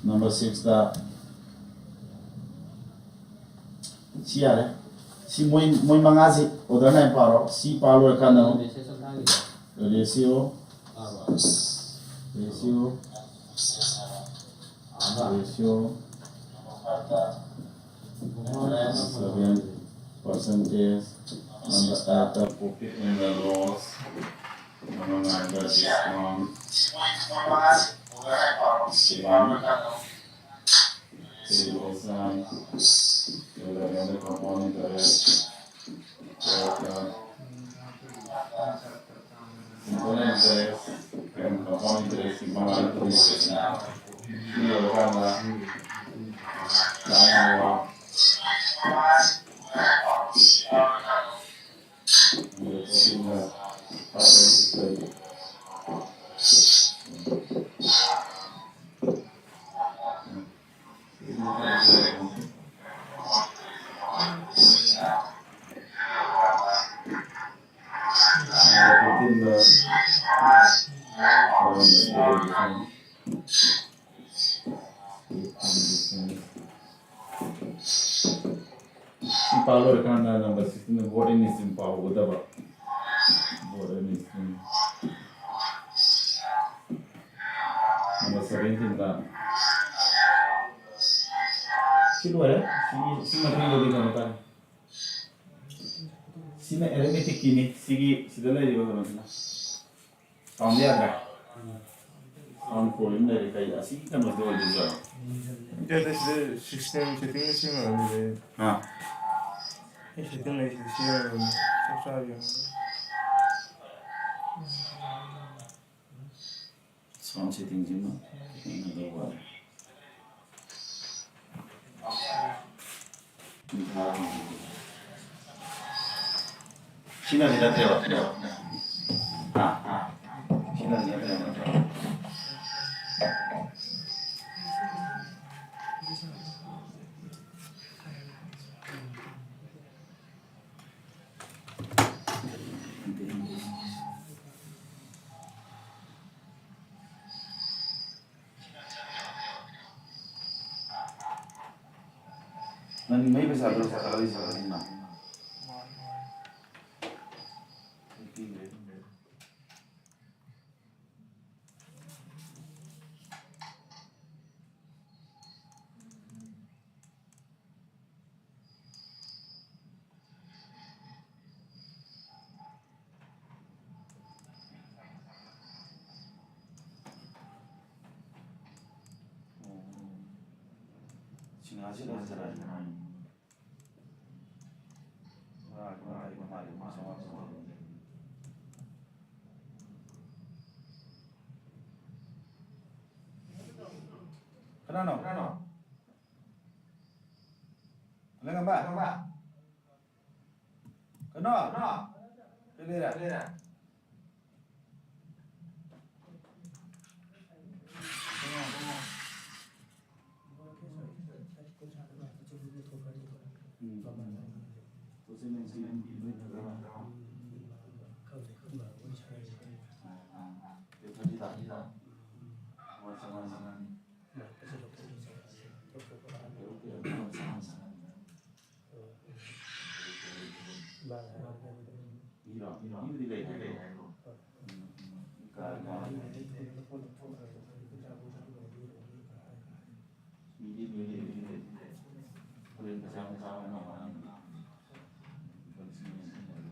Number sixꯇ ꯁꯤ ꯌꯥꯔꯦ꯫ ꯁꯤ ꯃꯣꯏ, ꯃꯣꯏ ꯃꯉꯥꯁꯤ order ꯅꯥꯏꯅ ꯄꯥꯔꯣ꯫ ꯁꯤ ꯄꯥ ꯂꯣꯏꯔꯀꯥꯟꯗ ꯑꯃꯨꯛ ratio, ratio, ratio, seven, percentage, number of profit and the loss, number nine, the discount, seven, Celebration, Celebration component interest, component interest, component interest, component interest, ꯁꯤ ꯄꯥ ꯂꯣꯏꯔꯀꯥꯟꯗ number sixteen board and stream ꯄꯥꯎꯒꯗꯕ꯫ Board and stream. Number seventeenꯗ ꯁꯤ ꯂꯣꯏꯔꯦ꯫ ꯁꯤꯒꯤ, ꯁꯤ ꯃꯊꯪꯗꯗꯤ ꯀꯩꯅꯣ ꯇꯥꯔꯦ꯫ ꯁꯤꯅ arithmeticꯀꯤꯅꯤ꯫ ꯁꯤꯒꯤ, ꯁꯤꯗ ꯂꯩꯔꯤꯕ ꯀꯩꯅꯣꯁꯤꯅ꯫ Sound ꯌꯥꯗ꯭ꯔꯦ? Sound problem ꯂꯩꯔꯦ꯫ ꯀꯩ, ꯑꯁꯤꯒꯤ ꯀꯩꯅꯣꯁꯦ ꯑꯣꯏꯗꯣꯏꯖꯥꯠꯂꯣ? ꯅꯠꯇꯦ, ꯁꯤꯗ system setting ꯁꯦꯝꯃꯕꯅꯤꯗ꯫ ꯑꯥ꯫ ꯑꯩ setting ꯂꯩꯁꯤꯗ ꯁꯦꯝꯃꯕꯅꯤ꯫ ꯆꯞ ꯆꯥꯕ ꯌꯦꯡꯉꯣ꯫ Sound settingꯁꯤꯃ ꯈꯤꯇꯪ ꯀꯩꯅꯣ ꯇꯧꯕ ꯋꯥꯠꯂꯦ꯫ ꯁꯤꯅꯗꯤ ꯅꯠꯇꯦꯕ꯫ ꯑꯥ, ꯑꯥ꯫ ꯁꯤꯅꯗꯤ ꯅꯪ ꯃꯩ ꯄꯩꯁꯥꯗꯣ ꯀꯥꯈꯠꯂꯛꯏꯁꯦ ꯅꯪꯅ? ꯁꯤꯡꯍꯥꯁꯤ ꯂꯣꯏꯁꯤꯜꯂꯛꯑꯦ꯫ ꯉꯥ ꯀꯃꯥꯏ ꯇꯧꯔꯤꯅꯣ? ꯃꯥꯗꯤ ꯃꯥ ꯆꯥꯝꯃꯉꯥ ꯆꯥꯝꯃꯉꯥ꯫ ꯀꯅꯥꯅꯣ? ꯀꯅꯥꯅꯣ? ꯂꯩꯉꯝꯕ? ꯀꯩꯅꯣ? ꯀꯩ ꯂꯩꯔꯦ? ꯃꯤꯔꯣ? ꯃꯤꯕꯨꯗꯤ ꯂꯩ ꯍꯥꯏꯌꯣ꯫ ꯎꯝ, ꯎꯝ꯫ ꯀꯥ-, ꯀꯥ-, ꯃꯤꯗꯤ ꯂꯣꯏ ꯂꯩ, ꯂꯣꯏ ꯂꯩ꯫ ꯍꯣꯔꯦꯟ ꯄꯩꯁꯥ ꯅꯨꯡꯁꯥ ꯑꯃ ꯅꯪ ꯂꯨꯄꯥ ꯂꯤꯁꯤꯡ ꯑꯅꯤ ꯂꯤꯁꯤꯡ ꯑꯅꯤ꯫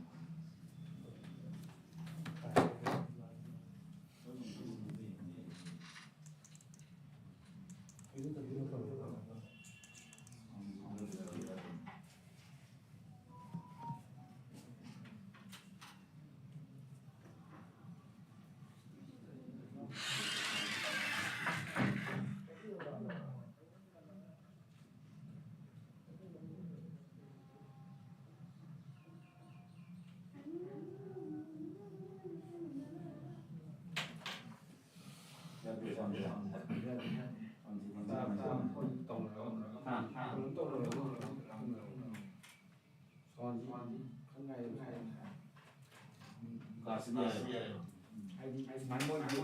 ꯍꯥꯏꯗꯤ ꯁꯨꯃꯥꯏꯅ ꯃꯣꯏꯒꯤ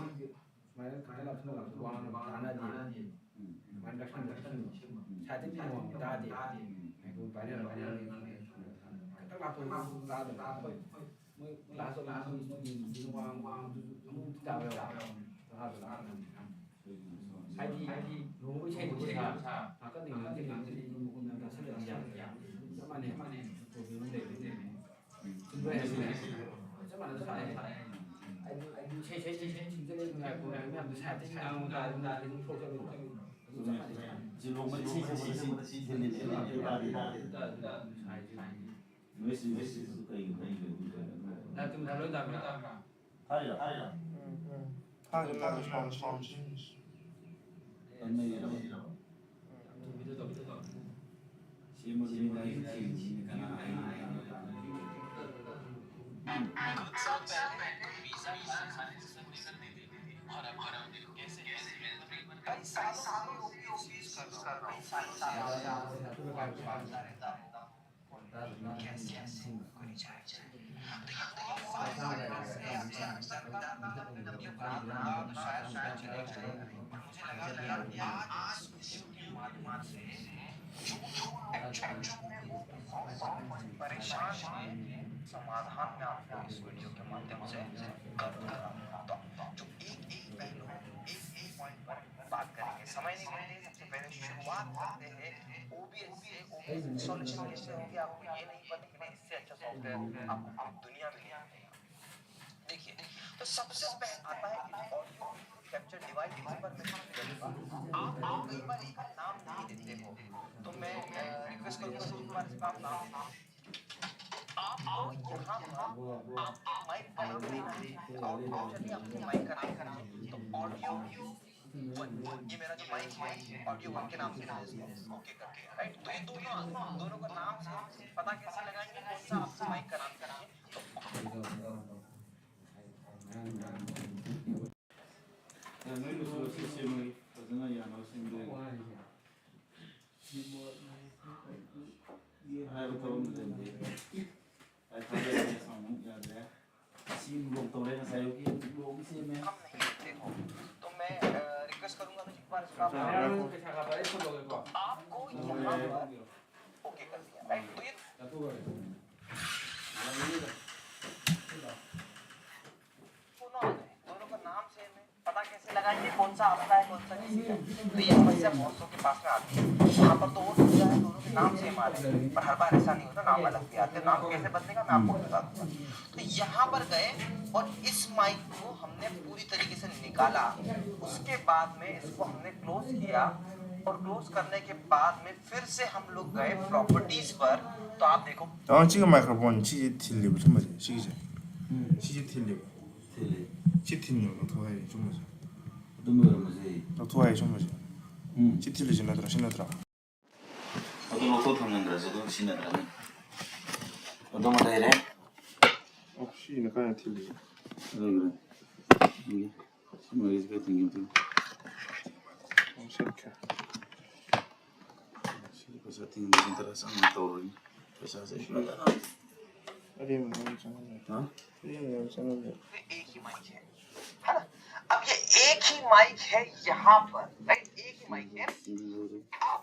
ꯁꯨꯃꯥꯏꯅ ꯈꯔ ꯂꯥꯞꯁꯤꯟꯅ ꯂꯥꯞꯁꯤꯟꯅ ꯋꯥ ꯉꯥꯡꯅꯕ ꯇꯥꯟꯅꯗꯦ꯫ ꯎꯝ꯫ ꯁꯨꯃꯥꯏꯅ ꯂꯥꯞꯁꯤꯟꯅ ꯂꯥꯞꯁꯤꯟꯅ ꯁꯥꯏꯠꯇ ꯃꯤ ꯋꯥ ꯉꯥꯡꯕ ꯇꯥꯗꯦ꯫ ꯎꯝ꯫ ꯄꯥꯏꯅꯔ ꯄꯥꯏꯅꯔ ꯈꯤꯇꯪ ꯂꯥꯞꯊꯣꯛꯑꯒ ꯇꯥꯗꯕ ꯑꯩꯈꯣꯏ ꯃꯣꯏ ꯀ꯭ꯂꯥꯁ ꯇꯧꯕ ꯑꯉꯥꯡ ꯏꯁꯇꯨꯗꯦꯟꯁꯤꯡꯁꯤꯅ ꯋꯥ ꯉꯥꯡꯕ ꯑꯗꯨꯁꯨ ꯑꯃꯨꯛ ꯇꯥꯕ ꯌꯥꯎꯋꯦ꯫ ꯇꯥꯗꯕ ꯍꯥꯏꯗꯤ ꯍꯥꯏꯗꯤ ꯂꯨꯍꯣꯡꯕ ꯏꯁꯩꯗꯨꯕꯨ ꯁꯥ ꯉꯥꯛꯀꯟꯗ ꯉꯥꯡꯁꯤꯜꯂꯛꯑꯒꯗꯤ ꯑꯗꯨꯝ ꯃꯈꯣꯏ ꯃꯌꯥꯝ ꯇꯥꯁꯜꯂꯛꯑꯗꯤ ꯌꯥꯗꯦ꯫ ꯆꯞ ꯃꯥꯟꯅꯩ꯫ ꯄ꯭ꯔꯣꯕ꯭ꯂꯦꯝ ꯑꯃ ꯂꯩꯕ꯫ ꯆꯨꯝꯕ꯭ꯔꯥ ꯍꯥꯏꯁꯤꯅꯦ? ꯆꯞ ꯃꯥꯟꯅꯗ꯭ꯔꯣ ꯁꯥꯏ? ꯍꯥꯏꯗꯤ ꯏꯁꯩ ꯏꯁꯩ ꯏꯁꯩ ꯏꯁꯩ ꯊꯤꯡꯖꯤꯜꯂꯦ ꯅꯨꯡꯉꯥꯏꯕ ꯄ꯭ꯔꯣꯕ꯭ꯂꯦꯝ ꯃꯌꯥꯝꯗꯣ ꯁꯥꯏ꯫ ꯇꯤꯡ ꯇꯥꯡ ꯇꯥꯡ ꯇꯥꯡ ꯑꯗꯨꯝ ꯊꯣꯛꯆꯕꯗꯣ꯫ ꯆꯨꯝꯃꯦ꯫ ꯁꯤ ꯂꯨꯍꯣꯡꯕ ꯏꯁꯩꯁꯦ ꯁꯤ ꯁꯤ ꯊꯤꯜꯂꯤꯅꯦ꯫ ꯅꯣꯏꯁ ꯏꯟꯗꯁꯇ꯭ꯔꯤꯁꯤꯁꯨ ꯀꯩꯒꯤꯅꯣ ꯈꯪꯗꯦ꯫ ꯅꯥꯇꯨ ꯃꯊꯥ ꯂꯣꯏ ꯇꯥꯕ꯭ꯔꯥ? ꯊꯥꯔꯤꯔꯣ? ꯊꯥꯔꯤꯔꯣ? ꯎꯝ, ꯎꯝ꯫ ꯊꯥꯔꯤꯔꯣ? ꯊꯥꯔꯤꯔꯣ? Sound, sound. ꯇꯟꯅꯩꯔꯣ? ꯎꯝ꯫ ꯁꯦꯝꯕꯗꯨꯗꯤ ꯃꯥꯒꯤ ꯊꯤꯝꯁꯤꯅ ꯀꯅꯥ ꯍꯥꯏꯅꯣ? कुछ साल पहले कोई पिज़्ज़ा खाना खाने से मुझे दे दे और अब कैसे कैसे कई सालों से वो चीज़ कर रहा हूँ। कई सालों से बात करता रहता हूँ। कैसे कैसे करी जाए। तो ये कौन सा है? आपसे अक्सर मिलता था, तब जब ये बड़ा हुआ तो शायद शायद चले गए। पर मुझे लगा कि यार आज इस वीडियो के माध्यम से जो जो एक्चुअल में वो बहुत बहुत परेशान है, समाधान मैं आपको इस वीडियो के माध्यम से करूँगा। तो जो एक एक पहलू, एक एक पॉइंट पर बात करेंगे। समय नहीं लेंगे, सबसे पहले शुरुआत करते हैं ओबीएस से। ओबीएस इंस्टॉलेशन कैसे होगी, आपको ये नहीं पता कि इससे अच्छा सॉफ्टवेयर आपको पूरी दुनिया में नहीं मिलेगा। देखिए, तो सबसे पहले आता है ऑडियो कैप्चर डिवाइस। इस पर मैं क्लिक करूंगा। आप लोग कई बार इसका नाम नहीं देते हो, तो मैं रिक्वेस्ट करूंगा कि एक बार इसका आप नाम दें। आपको यहाँ पर आपके माइक का नाम देना है। आउटपुट चलिए, आपके माइक का नाम करना है। तो ऑडियो वन, ये मेरा जो माइक है, ऑडियो वन के नाम से है इसको। ओके करके, राइट? तो ये दोनों, दोनों का नाम से पता कैसे लगाएंगे कौन सा आपका माइक का नाम करना है? तो ꯅꯣꯏꯅꯁꯨ ꯁꯤ ꯁꯦꯝꯃꯒꯦ, ꯐꯖꯅ ꯌꯥꯅꯕ ꯁꯦꯝꯕꯤꯔꯒꯦ꯫ ꯍꯥꯏꯕ ꯊꯕꯛ ꯑꯃ ꯂꯩꯇꯦ꯫ ꯑꯩ ꯊꯥꯖꯔꯒꯦ, ꯁꯥꯎꯟ ꯑꯃꯨꯛ ꯌꯥꯗ꯭ꯔꯦ꯫ ꯁꯤ ꯕ꯭ꯂꯣꯛ ꯇꯧꯔꯦ, ꯉꯁꯥꯏ ꯑꯌꯨꯛꯀꯤ ꯕ꯭ꯂꯣꯛ ꯑꯃ ꯁꯦꯝꯃꯦ꯫ हम नहीं देते हो, तो मैं रिक्वेस्ट करूंगा कि एक बार इसका आप आपको यहाँ पर, ओके, राइट। तो ये दोनों का नाम सेम है, पता कैसे लगाएंगे कौन सा आपका है कौन सा किसी का? तो ये समस्या बहुत लोगों के पास में आती है। यहाँ पर तो वो सुविधा है, दोनों के नाम सेम आ रहे हैं, पर हर बार ऐसा नहीं होता, नाम अलग भी आते हैं। नाम कैसे बदलेगा, मैं आपको बता दूंगा। तो यहाँ पर गए और इस माइक को हमने पूरी तरीके से निकाला। उसके बाद में इसको हमने क्लोज किया और क्लोज करने के बाद में फिर से हम लोग गए प्रॉपर्टीज पर। तो आप देखो, 아, 지금 마이크로폰 시지 틸리고 좀 뭐지? 시기지. 시지 틸리고. థిల్లే. 시 틸리고 더 해야 좀 뭐지? ꯑꯗꯨꯝ ꯑꯣꯏꯔꯝꯕꯁꯦ. 더 해야 좀 뭐지? 음. 시 틸리지 나더라, 신나더라. ꯑꯗꯨ ꯂꯧꯊꯣꯛ ꯊꯝꯖꯤꯟꯈ꯭ꯔꯁꯦ, ꯑꯗꯨꯝ ꯁꯤꯖꯤꯟꯅꯗ꯭ꯔꯕꯅꯤ. ꯑꯗꯨꯃ ꯂꯩꯔꯦ. 어, 시는 그냥 틸리지. ꯂꯩꯈ꯭ꯔꯦ. ꯊꯝꯒꯦ. ꯁꯤ ꯃꯔꯤꯁꯦ ꯈꯔ ꯊꯤꯡꯒꯦ ꯑꯝꯇ. ꯁꯤ ꯄꯩꯁꯥ ꯇꯤꯡꯍꯟꯕꯁꯤꯅ ꯈꯔ ꯆꯪꯅ ꯇꯧꯔꯣꯏꯅꯦ꯫ ꯄꯩꯁꯥꯁꯦ ꯐꯖꯅ. ꯑꯔꯦꯝꯕꯗ ꯑꯗꯨꯝ ꯆꯪꯍꯜꯂꯦ. ꯍꯥ? ꯑꯔꯦꯝꯕꯗ ꯑꯗꯨꯝ ꯆꯪꯍꯜꯂꯦ. ये एक ही माइक है, है ना? अब ये एक ही माइक है यहाँ पर, राइट? एक ही माइक है. अब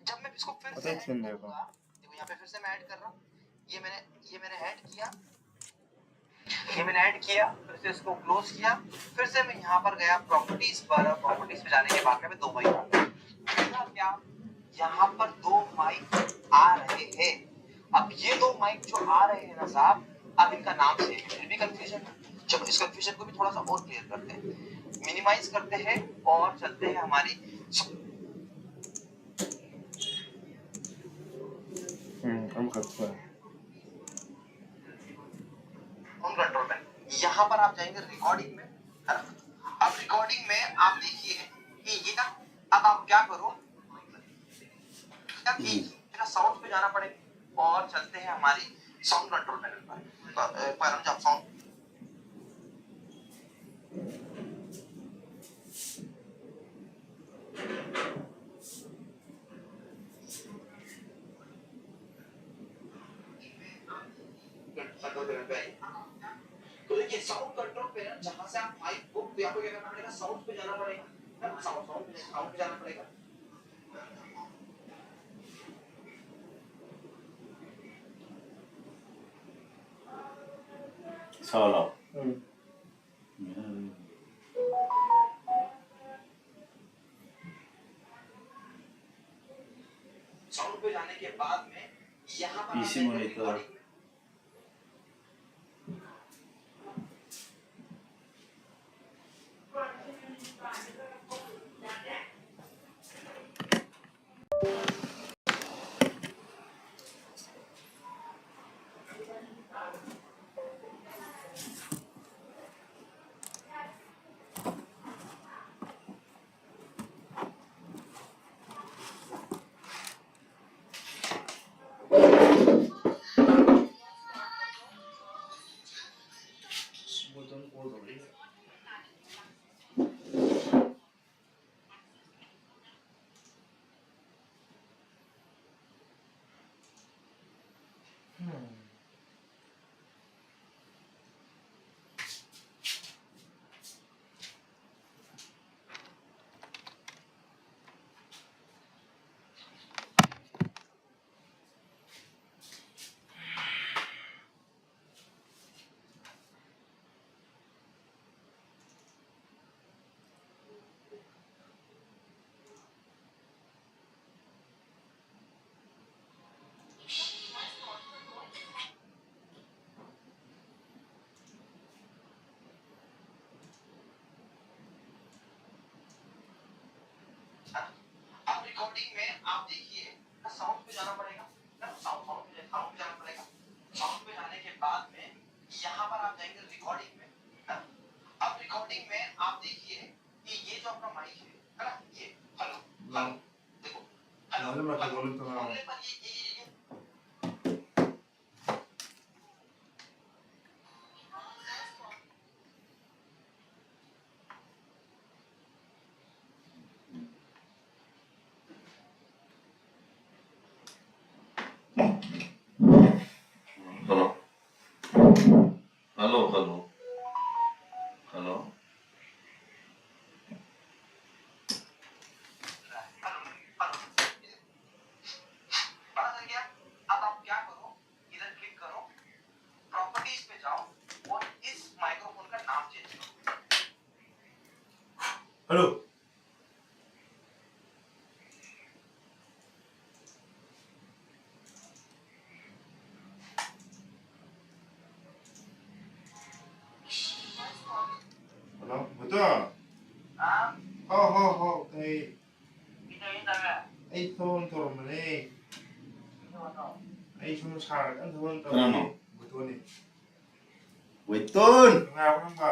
जब मैं इसको फिर से ऐड करूंगा, देखो, यहाँ पे फिर से मैं ऐड कर रहा हूँ. ये मैंने ये मैंने ऐड किया, ये मैंने ऐड किया, फिर से इसको क्लोज किया, फिर से मैं यहाँ पर गया प्रॉपर्टीज पर. प्रॉपर्टीज पे जाने के बाद में दो माइक, क्या यहाँ पर दो माइक आ रहे हैं. अब ये दो माइक जो आ रहे हैं ना साहब, अब इनका नाम सेम है, फिर भी कंफ्यूजन है. चलो, इस कंफ्यूजन को भी थोड़ा सा और क्लियर करते हैं, मिनिमाइज करते हैं और चलते हैं हमारी हम्म, हम करते हैं. होम कंट्रोल में यहाँ पर आप जाएंगे रिकॉर्डिंग में, है ना? अब रिकॉर्डिंग में आप देखिए कि ये ना, अब आप क्या करो, क्या कि मेरा साउंड पे जाना पड़ेगा और चलते हैं हमारी साउंड कंट्रोल पैनल पर. पर हम जब साउंड तो देखिए, साउंड कंट्रोल पैनल, जहां से आप माइक को, तो आपको क्या करना पड़ेगा? साउंड पे जाना पड़ेगा, है ना? साउंड साउंड साउंड पे जाना पड़ेगा. Solo. Hmm. Sound पे जाने के बाद में यहाँ पर पीसी मॉनिटर। अब रिकॉर्डिंग में आप देखिए, साउंड पे जाना पड़ेगा ना, साउंड साउंड पे साउंड पे जाना पड़ेगा। साउंड पे जाने के बाद में यहाँ पर आप जाएंगे रिकॉर्डिंग में ना। अब रिकॉर्डिंग में आप देखिए कि ये जो आपका माइक है, है ना, ये हेलो हेलो, देखो हेलो हेलो, मैं हेलो। बोलूँ तो हाँ। बोलने पर ये ये ये ये हेलो हेलो हेलो हेलो। पता चल गया। अब आप क्या करो, इधर क्लिक करो, प्रॉपर्टीज पे जाओ और ꯍꯜꯂꯣ꯫ ꯍꯜꯂꯣ, ꯕꯨꯠꯇꯣ꯫ ꯍꯥꯎ, ꯍꯥꯎ, ꯍꯥꯎ, ꯇꯥꯏꯌꯦ꯫ ꯑꯩ ꯊꯕꯛ ꯑꯃ ꯇꯧꯔꯝꯕꯅꯦ꯫ ꯑꯩ ꯁꯣꯝꯗ ꯁꯥꯔ ꯀꯟꯅ ꯊꯕꯛ ꯑꯃ ꯇꯧꯔꯤ꯫ ꯀꯅꯥꯅꯣ? ꯕꯨꯠꯇꯣꯅꯤ꯫ ꯋꯦꯇꯣꯟ! ꯅꯨꯡꯉꯥꯏꯕ꯭ꯔꯣ ꯅꯪꯕꯣ?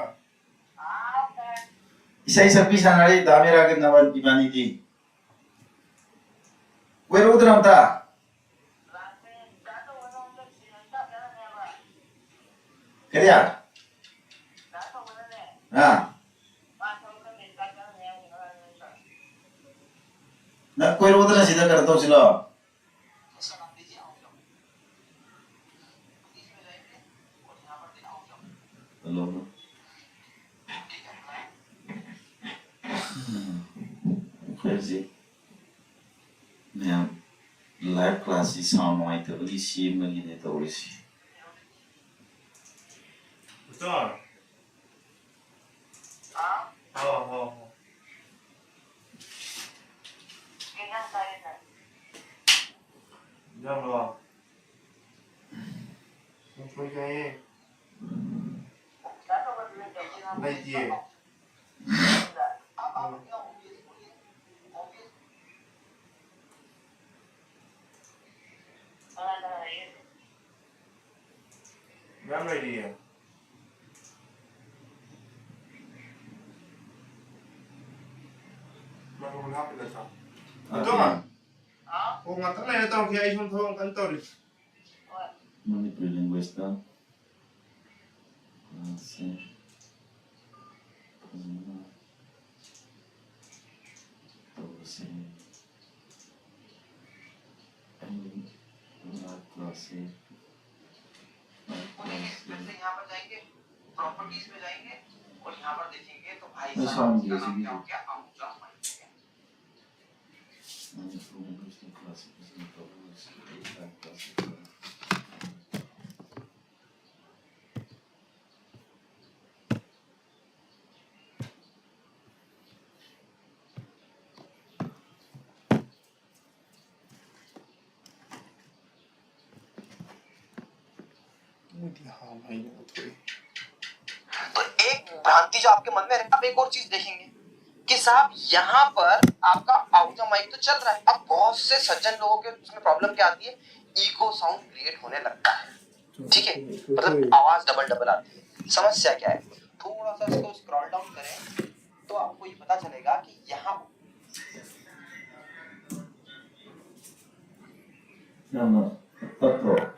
ꯏꯁꯩ ꯁꯛꯄꯤ ꯁꯥꯟꯅꯔꯤ, ꯗꯥ ꯃꯦꯔꯥꯒ ꯅꯋꯥꯟ ꯏꯕꯥꯅꯤꯗꯤ꯫ ꯀꯣꯏꯔꯛꯎꯗꯅ ꯑꯝꯇ꯫ ꯀꯔꯤ? ꯑꯥ꯫ ꯅꯪ ꯀꯣꯏꯔꯛꯎꯗꯅ ꯁꯤꯗ ꯀꯩꯅꯣ ꯇꯧꯁꯤꯔꯣ? ꯑꯩꯈꯣꯏ ꯍꯧꯖꯤꯛ ꯃꯌꯥꯝ live class ꯁꯤ sound ꯅꯨꯡꯉꯥꯏꯇꯕꯒꯤ ꯁꯦꯝꯕꯒꯤꯅꯦ ꯇꯧꯔꯤꯁꯤ꯫ ꯍꯥꯎ, ꯍꯥꯎ, ꯍꯥꯎ꯫ ꯏꯟꯖꯥꯡꯂꯣ? ꯀꯥꯡꯁꯣꯏ ꯆꯥꯏꯌꯦ꯫ ꯂꯩꯇꯤꯌꯦ꯫ ꯃꯌꯥꯝ ꯂꯩꯔꯤꯌꯦ꯫ ꯃꯥꯏꯀ꯭ꯔꯣꯐꯣꯟ ꯍꯥꯞꯄꯤ ꯅꯠꯇ꯭ꯔꯣ? ꯍꯥꯞꯄꯤ꯫ ꯑꯗꯣ, ꯑꯣ, ꯉꯥꯛꯇꯪ ꯂꯩꯔ ꯇꯧꯔꯛꯀꯦ, ꯑꯩ ꯁꯣꯝ ꯊꯕꯛ ꯑꯃ ꯀꯟꯅ ꯇꯧꯔꯤ꯫ ꯃꯅꯤꯄꯨꯔꯤ language ꯇ ꯉꯥꯡꯁꯦ꯫ ꯐꯖꯅ ꯇꯧꯔꯁꯦ꯫ ꯑꯩ ꯂꯥꯛꯄꯁꯦ, ꯂꯥꯛꯄꯁꯦ꯫ ꯑꯩ sound ꯒꯦ ꯁꯤꯒꯤ꯫ ꯃꯅꯤꯄꯨꯔ language ꯇ class ꯐꯖꯅ ꯇꯧꯔꯁꯦ꯫ ꯑꯩ ꯂꯥꯛꯄꯁꯦ꯫ हाँ भाई, वो थोड़ी तो एक भ्रांति जो आपके मन में रहती है, आप एक और चीज देखेंगे कि साहब, यहाँ पर आपका आउटर माइक तो चल रहा है। अब बहुत से सज्जन लोगों के उसमें प्रॉब्लम क्या आती है, इको साउंड क्रिएट होने लगता है। ठीक है, मतलब आवाज डबल डबल आती है। समस्या क्या है? थोड़ा सा इसको स्क्रॉल डाउन करें तो आपको ये पता चलेगा कि यहाँ 山里